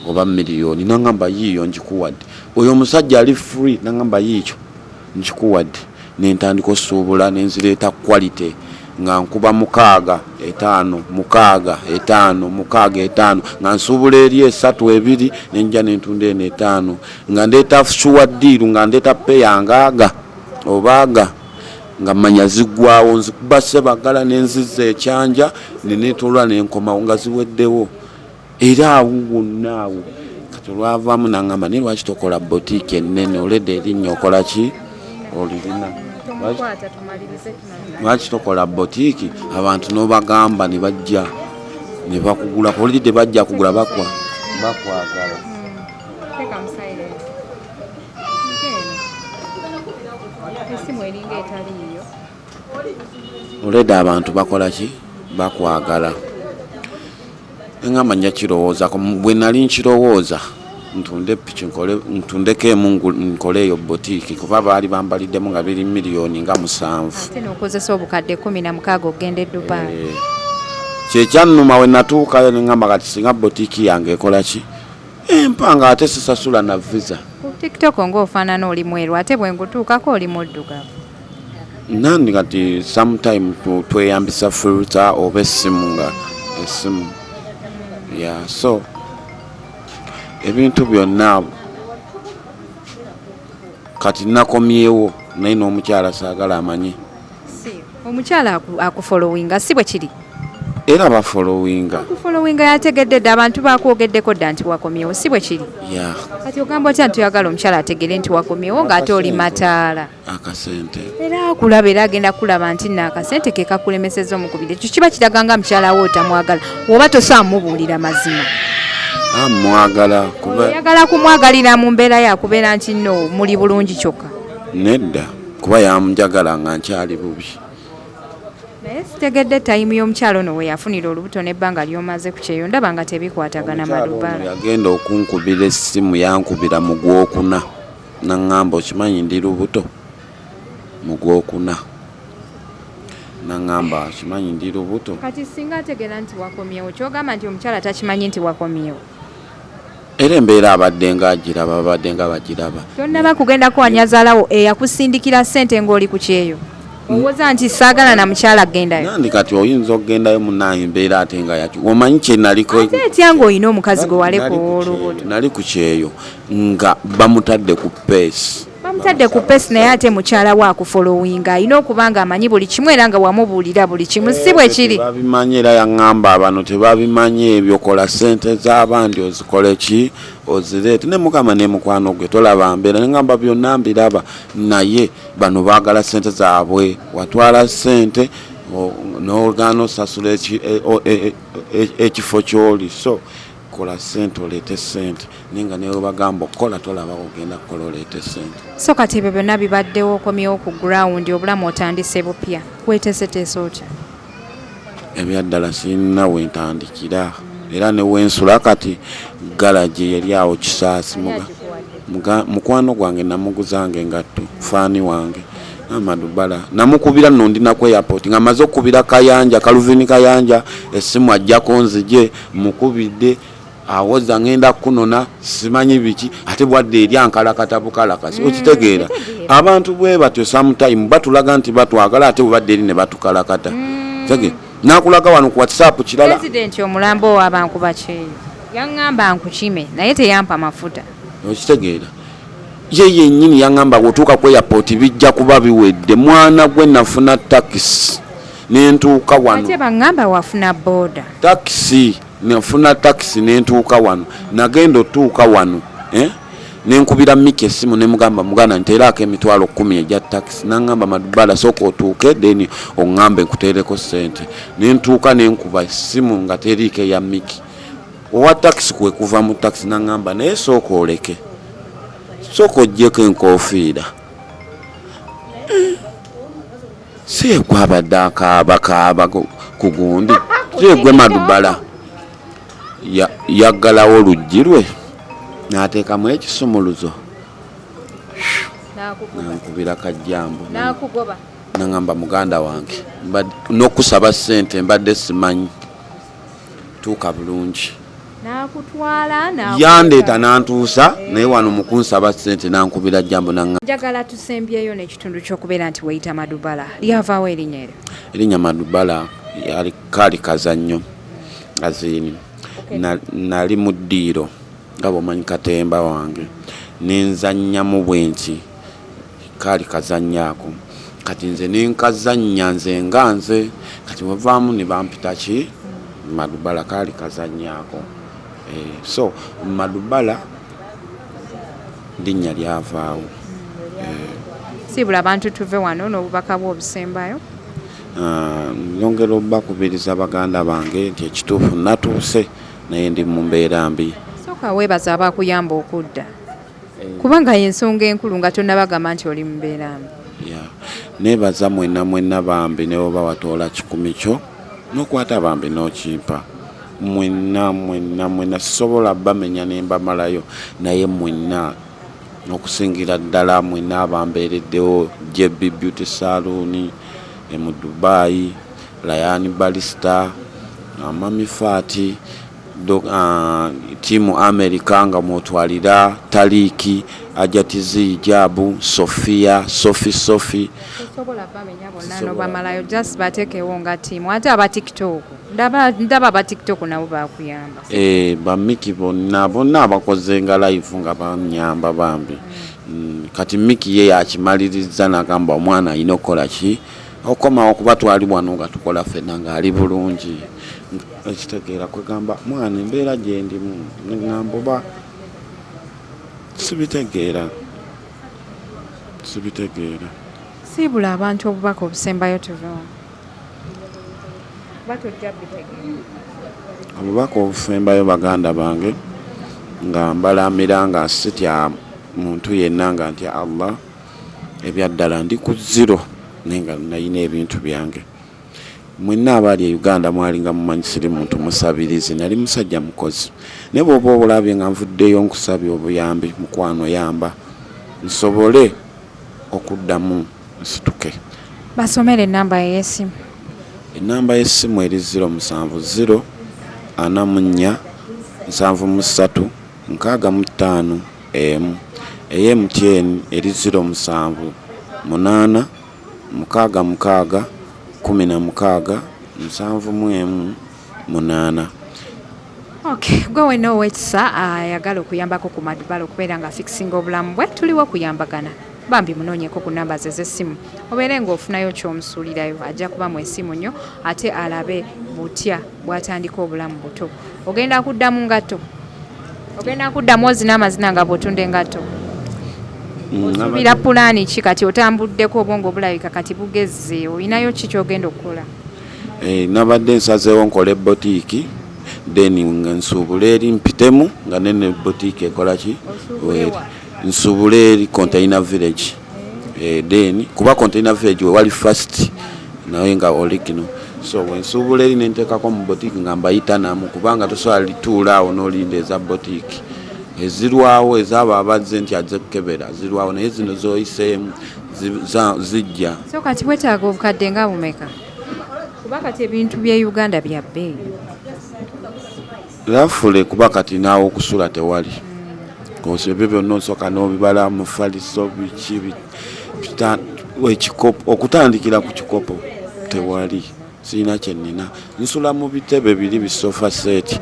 Speaker 1: oba miliyoni. Naŋŋamba yiiyo nkikuwadde, oyo omusajja ali free, naŋŋamba yiikyo nkikuwadde. Nentandika osuubula, nenzireeta quality, nga nkuba mukaaga etaano, mukaaga etaano, mukaaga etaano, nga nsuubula eri esatu ebiri, nenja nentunda eno etaano, nga ndeeta sure deal, nga ndeeta peya ngaaga obaaga, nga manya ziggwawo. Nzikuba Sebagala, nenziza ekyanja, nenetolwa, nenkomawo nga ziweddewo. Era awo wonna awo kati olwavaamu naŋŋamba, naye lwaki tokola boutique ennene? Oledde erinnya okola ki, olirina. Lwaki tokola boutique, abantu n'obagamba ne bajja ne bakugula? Olidde bajja kugula, bakwagala.
Speaker 2: Teeka mu silent. Essimu eringa etaliiyo.
Speaker 1: Oledde abantu bakola ki, bakwagala. Eŋŋamba nja kirowoozako. Bwe nali nkirowooza ntunde piki, nkole, ntundeko emu, nkole eyo boutique, kuba baali bambaliddemu nga biri miliyoni nga 7.
Speaker 2: Ate n'okozesa obukadde 16 okugenda e Dubai.
Speaker 1: Eh, kyekyannuma. We natuukayo neŋŋamba kati singa boutique yange ekola ki, empanga, ate sisasula na visa.
Speaker 2: Ku TikTok ng'ofaanana oli mweru, ate bwe nkutuukako oli muddugavu.
Speaker 1: Nandi kati sometime tweyambisa filter oba essimu, nga essimu ya, so ebintu byonna. Kati nakomyewo naye n'omukyala saagala amanye.
Speaker 2: Omukyala akufollowinga, si bwe kiri?
Speaker 1: Era bafollowinga.
Speaker 2: Akufollowinga, yategedde dda, abantu bakwogeddeko dda nti wakomyewo, si bwe kiri?
Speaker 1: Yeah.
Speaker 2: Kati ogamba otya nti oyagala omukyala ategere nti wakomyewo ng'ate oli mataala?
Speaker 1: Akasente.
Speaker 2: Era akulaba, era agenda kulaba nti nno akasente ke kakulemesezza omukubiri. Ekyo kiba kiraga nga mukyala wo otamwagala, oba tosobola mubuulira mazima?
Speaker 1: Mwagala kuba.
Speaker 2: Oyagala kumwagalira mu mbeera yakubeera nti nno muli bulungi kyokka?
Speaker 1: Nedda, kuba yamunjagala nga nkyali bubi.
Speaker 2: Naye sitegedde time y'omukyalo ono we yafunira olubuto n'ebbanga ly'omaze ku kyeyo, ndaba nga tebikwatagana.
Speaker 1: Omukyala ono
Speaker 2: Madubala.
Speaker 1: Yagenda okunkubira essimu, yankubira mu gwokuna, naŋŋamba, "Okimanyi ndi lubuto?" Mu gwokuna naŋŋamba, "Okimanyi ndi lubuto?"
Speaker 2: Kati singa ategeera nti wakomyewo, kyogamba nti omukyala takimanyi nti wakomyewo?
Speaker 1: Era embeera abadde nga agiraba, babadde nga bagiraba.
Speaker 2: Tonnaba kugenda kuwanyazaalawo eyakusindikira ssente ng'oli ku kyeyo, owoza nti saagala na mukyala gendayo?
Speaker 1: Nandi kati oyinza okugendayo munaye, embeera ate nga yaki, omanyi kyenaliko.
Speaker 2: Ate etya ng'olina omukazi gwe waleka
Speaker 1: Nali ku
Speaker 2: ow'olubuto?
Speaker 1: kyeyo, nali ku kyeyo nga bamutadde ku pace.
Speaker 2: Bamutadde ku pace, naye ate mukyala we akufollowinga, alina okuba nga amanyi buli kimu era nga wamubuulira buli kimu, si bwe kiri?
Speaker 1: Tebabimanyi, era yaŋŋamba bano tebabimanyi ebyo, kola ssente z'abandi ozikole ki, ozireete ne mukama ne mukwano gwe tolaba mbeera. Neŋŋamba byonna mbiraba, naye bano baagala ssente zaabwe. Watwala ssente n'ogaana osasula ekifo ky'oli, so kola ssente, oleete ssente, naye nga newe bagamba okukola tolaba ogenda kukola, oleete ssente.
Speaker 2: So kati ebyo byonna bibaddewo, okomyewo ku ground, obulamu otandise bupya, weeteeseteese otya?
Speaker 1: Ebyaddala sirina wentandikira, era newensula kati garagi eri awo Kisaasi. Mukwano gwange namuguzanga engatto, fan wange Amadubala, namukubira nno ndi naku airport nga maze okukubira Kayanja, Kaluvini Kayanja, essimu ajjako nzije mukubidde, awoza ngenda kunona simanyi biki, ate bwadde eri ankalakata bukalakasi. Okitegeera, abantu bwe batyo sometime batulaga nti batwagala, ate bwebadde eri ne batukalakata. Tege nakulaga wano ku WhatsApp kirala.
Speaker 2: Pulezidenti omulambo owabankuba kyeyo yaŋŋamba nkukime, naye teyampa mafuta.
Speaker 1: Okitegeera, ye yennyini yaŋŋamba bw'otuuka ku airport bijja kuba biwedde. Mwana gwe nafuna takisi nentuuka wano.
Speaker 2: Ate baŋŋamba wafuna booda.
Speaker 1: Takisi, nafuna takisi nentuuka wano. Nagenda otuuka wano, eh? Nenkubira Miki essimu nemugamba, "Muganda, nteeraako 100,000 egya takisi." Naŋŋamba, "Madubala, sooka otuuke, then oŋŋambe nkuteereko ssente." Nentuuka nenkuba essimu nga teriiko eya Miki. Owa takisi kwe kuva mu takisi naŋŋamba, "Naye sooka oleke, sooka oggyeko enkofiira, si egwabadde akaaba kaaba ku gundi, si egwe Madubala." Yaggalawo oluggi lwe n'ateekamu ekisumuluzo, nankubira kajjambo.
Speaker 2: N'akugoba.
Speaker 1: Naŋŋamba, "Muganda wange, n'okusaba ssente mbadde simanyi, tuuka bulungi."
Speaker 2: N'akutwala.
Speaker 1: Yandeeta n'antuusa, naye wano mu kunsaba ssente nankubira jambo naŋŋamba.
Speaker 2: Njagala tusembyeyo n'ekitundu ky'okubeera nti weyita Madubala, lyavaawo erinnya eryo?
Speaker 1: Erinnya Madubala yali kaali kazannyo aziini. Nali mu ddiiro nga bw'omanyi katemba wange, nenzannyamu bwe nti kaali kazannyo ako. Kati nze nenkazannya nze nga nze, kati wavaamu ne bampita ki Madubala. Kaali kazannyo ako. So Madubala linnya lyavaawo.
Speaker 2: Siibula abantu tuve wano n'obubaka bwe obusembayo.
Speaker 1: Ah, nyongera obakubiriza baganda bange nti ekituufu natuuse, naye ndi mu mbeera mbi.
Speaker 2: Sooka weebaza abakuyamba okudda, kubanga yensonga enkulu nga tonnabagamba nti oli mu mbeera mbi.
Speaker 1: Yeah. Nebaza mwenna mwenna bambi, ne oba watoola 100 kyo nokwata bambi n'okimpa, mwenna mwenna mwenna sisobola bamenya ne mbamalayo, naye mwenna okusingira ddala mwenna abambeereddewo, JB Beauty Saloon e mu Dubai, Ryan Barista, Mami Fati, tiimu America nga mwotwalira Taliiki, Ajatizi, Ijabu, Sofia, Sofi, Sofi.
Speaker 2: Tosobola bamenya bonna nobamalayo, just bateekewo nga tiimu. Ate aba TikTok, ndaba ndaba aba TikTok nabo bakuyamba.
Speaker 1: Bamiki bonna bonna abakoze nga live nga banyamba bambi. Kati Miki ye yakimaliriza nagamba omwana alina okukola ki, okomawo, kuba twali wano nga tukola ffenna ng'ali bulungi. Ekitegeera kwegamba mwana embeera gyendimu, neŋŋamba oba sibitegeera, sibitegeera.
Speaker 2: Siibula abantu obubaka obusembayo tuvewo, kuba tojja bitegeera.
Speaker 1: Obubaka obusembayo, baganda bange, nga mbalamira nga sitya muntu yenna, nga ntya Allah. Ebyaddala ndi ku zero, naye nga nalina ebintu byange. Mwenna abaali e Uganda mwalinga mumanyi siri muntu musabirizi, nali musajja mukozi. Naye bw'oba olabye nga nvuddeyo nkusabye obuyambi, mukwano yamba nsobole okuddamu nsituke.
Speaker 2: Basomere enamba ey'essimu.
Speaker 1: Enamba y'essimu eri 070 44 73 65 1. Eya MTN eri 078 66 16 71 8.
Speaker 2: Okay, gwe wenna ow'ekisa ayagala okuyambako ku Madubala okubeera nga afixinga obulamu bwe, tuliwo okuyambagana. Bambi munoonyeko ku namba ze ez'essimu, obeere ng'ofunayo ky'omusuulirayo. Ajja kuba mwesiimu nnyo, ate alabe butya bw'atandika obulamu buto. Ogenda kuddamu ngatto? Ogenda kuddamu ozina amazina nga bw'otunda engatto? Osuubira pulaani ki kati? Otambuddeko, obwongo obulabika kati bugezze, olinayo ki ky'ogenda okukola?
Speaker 1: Nabadde nsazeewo nkole botiiki, then nga nsuubule eri mpitemu nga nene botiiki ekola ki.
Speaker 2: Osuubule wa?
Speaker 1: Nsuubule eri Container Village. Then kuba Container Village we wali first, naye nga original, so wensuubula eri nenteekako mu botiiki nga mbayita namu, kubanga tosobola lituula awo n'olinda eza botiiki ezirwawo, ezaabo abazze nti azze kukebera zirwawo, naye zino zoyiseemu zijja.
Speaker 2: So kati wetaaga obukadde nga bumeka? Kuba kati ebintu by'e Uganda bya bbeeyi.
Speaker 1: Lafule, kuba kati naawe okusula tewali. Kosi ebyo byonna osooka n'obibala, mufaliso, biki, ekikopo, okutandikira ku kikopo tewali. Sirina kyenina, nsula mu bitebe biri bi sofa set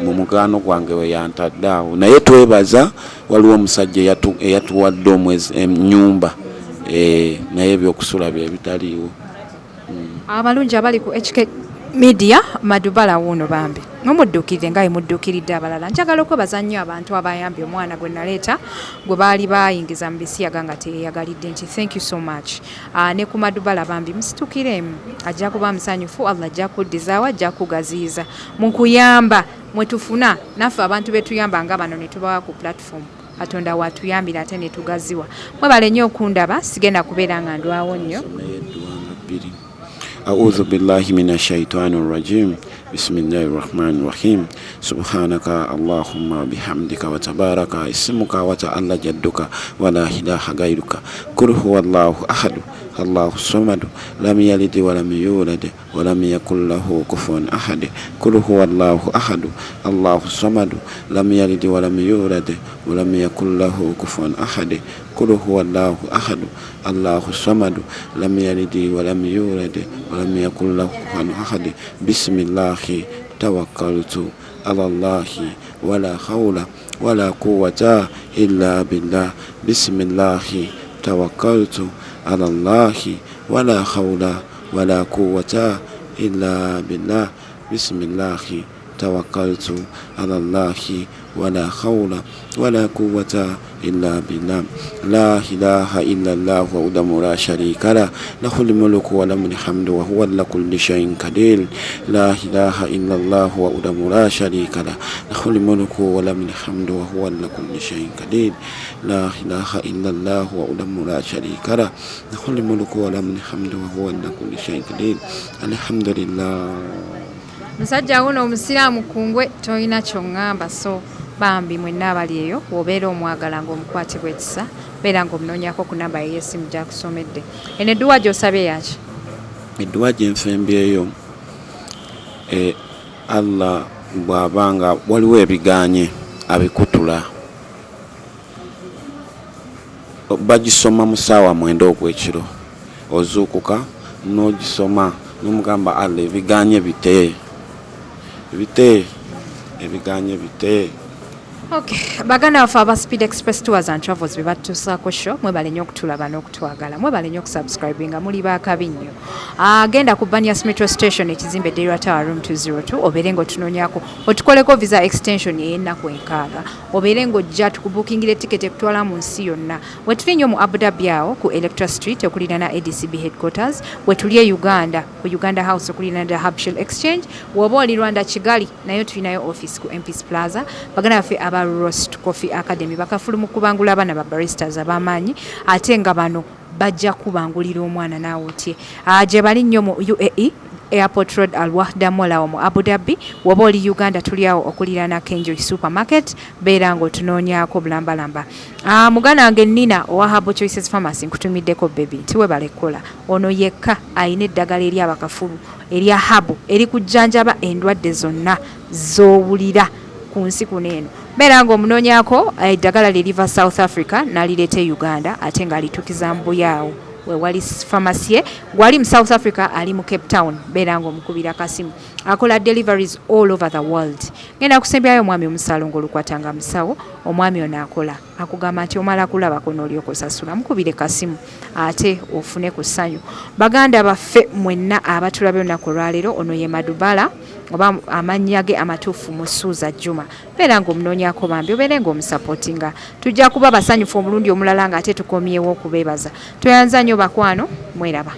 Speaker 1: mu mugaano gwange we yantadde awo. Naye twebaza waliwo omusajja eyatuwadde omwezi ennyumba, naye ebyokusula bye bitaliiwo.
Speaker 2: Abalungi abali ku HK Media, Madubala wuuno, bambi mumuddukirire nga bwe mudduukiridde abalala. Njagala okwebaza nnyo abantu abayambye omwana gwe naleeta, gwe baali bayingiza mu bisiyaga nga teyeyagalidde, nti thank you so much. Ne ku Madubala bambi musitukiremu, ajja kuba musanyufu. Allah ajja kuddizaawo, ajja kugaziyiza mu kuyamba mwetufuna naffe abantu betuyamba nga bano ne tubawa ku platform. Katonda watuyambira ate ne tugaziwa. Mwebale nnyo okundaba, sigenda kubeera nga ndwawo nnyo.
Speaker 1: Someyo edduwa nga bbiri. أعوذ بالله من الشيطان الرجيم، بسم الله الرحمن الرحيم. سبحانك اللهم بحمدك وتبارك اسمك وتعالى جدك ولا إله غيرك. قل هو الله أحد، الله الصمد، لم يلد ولم يولد ولم يكن له كفوا أحد. قل هو الله أحد، الله الصمد، لم يلد ولم يولد ولم يكن له كفوا أحد. قل هو الله أحد، الله الصمد، لم يلد ولم يولد ولم يكن له كفوا أحد. بسم الله توكلت على الله، ولا حول ولا قوة إلا بالله. بسم الله توكلت على الله، ولا حول ولا قوة إلا بالله. بسم الله توكلت على الله، ولا حول ولا قوة إلا بالله. لا إله إلا الله وحده لا شريك له، له الملك وله الحمد وهو على كل شيء قدير. لا إله إلا الله وحده لا شريك له، له الملك وله الحمد وهو على كل شيء قدير. لا إله إلا الله وحده لا شريك له، له الملك وله الحمد وهو على كل شيء قدير. الحمد لله.
Speaker 2: Musajja wuno omusiraamu kungwe, tolina kyoŋŋamba. So bambi mwenna abali eyo, bw'obeera omwagala ng'omukwatibwa ekisa, beera ng'omunoonyako ku namba ye y'essimu gy'akusomedde. Eno edduwa gy'osabye yaki?
Speaker 1: Edduwa gyenfembyeyo, Allah bw'aba nga waliwo ebiganye abikutula, bagisoma mu ssaawa 9 ogw'ekiro. Ozuukuka n'ogisoma n'omugamba, Allah, ebiganye bite, bite, ebiganye bite.
Speaker 2: Okay, baganda baffe aba Speed Express Tours and Travels be batusaako show, mwebale nnyo okutulaba n'okutwagala, mwebale nnyo okusubscribinga, muli baakabi nnyo. Agenda ku Banias Metro Station, ekizimbe Deira Tower, room 202, obeere ng'otunoonyako otukoleko visa extension ey'ennaku 60, obeere ng'ojja tukubukingira etiketi ekutwala mu nsi yonna. Wetuli nnyo mu Abu Dhabi awo ku Electra Street okuliraana ADCB headquarters. Wetuli e Uganda ku Uganda House okuliraana Dahabshiil Exchange. Woba oli Rwanda, Kigali, nayo tulinayo office ku MPs Plaza. Baganda baffe aba Roast Coffee Academy bakafulu mu kubangula abaana ba baristas ab'amaanyi, ate nga bano bajja kubangulira omwana naawe otye. Gye bali nnyo mu UAE, Airport Road, Al Wahda Mall awo mu Abu Dhabi. Woba oli Uganda, tuli awo okuliraana Kenjoy Supermarket, beera ng'otunoonyaako bulambalamba. Muganda wange Nina owa Herbal Choices Pharmacy, nkutumiddeko baby nti webale kukola. Ono yekka ayina eddagala eri abakafulu erya herbal erikujjanjaba endwadde zonna z'owulira ku nsi kuno eno. Beera ng'omunoonyaako, eddagala lye liva South Africa n'alireeta e Uganda, ate ng'alituukiza mbuyaawo wewali pharmacy ye. Gwali mu South Africa, ali mu Cape Town, beera ng'omukubira kasimu, akola deliveries all over the world. Ngenda kusembyayo omwami omusalo ng'olukwatanga musawo. Omwami ono akola, akugamba nti omala kulabako n'olyoka osasula. Mukubire kasimu ate ofune ku ssanyu. Baganda baffe mwenna abatulabye olunaku olwaleero, ono ye Madubala oba amannya ge amatuufu Musuuza Juma. Beera ng'omunoonyako bambi, obeere ng'omusupportinga. Tujja kuba basanyufu omulundi omulala ng'ate tukomyewo okubeebaza. Tweyanza nnyo bakwano, mweraba.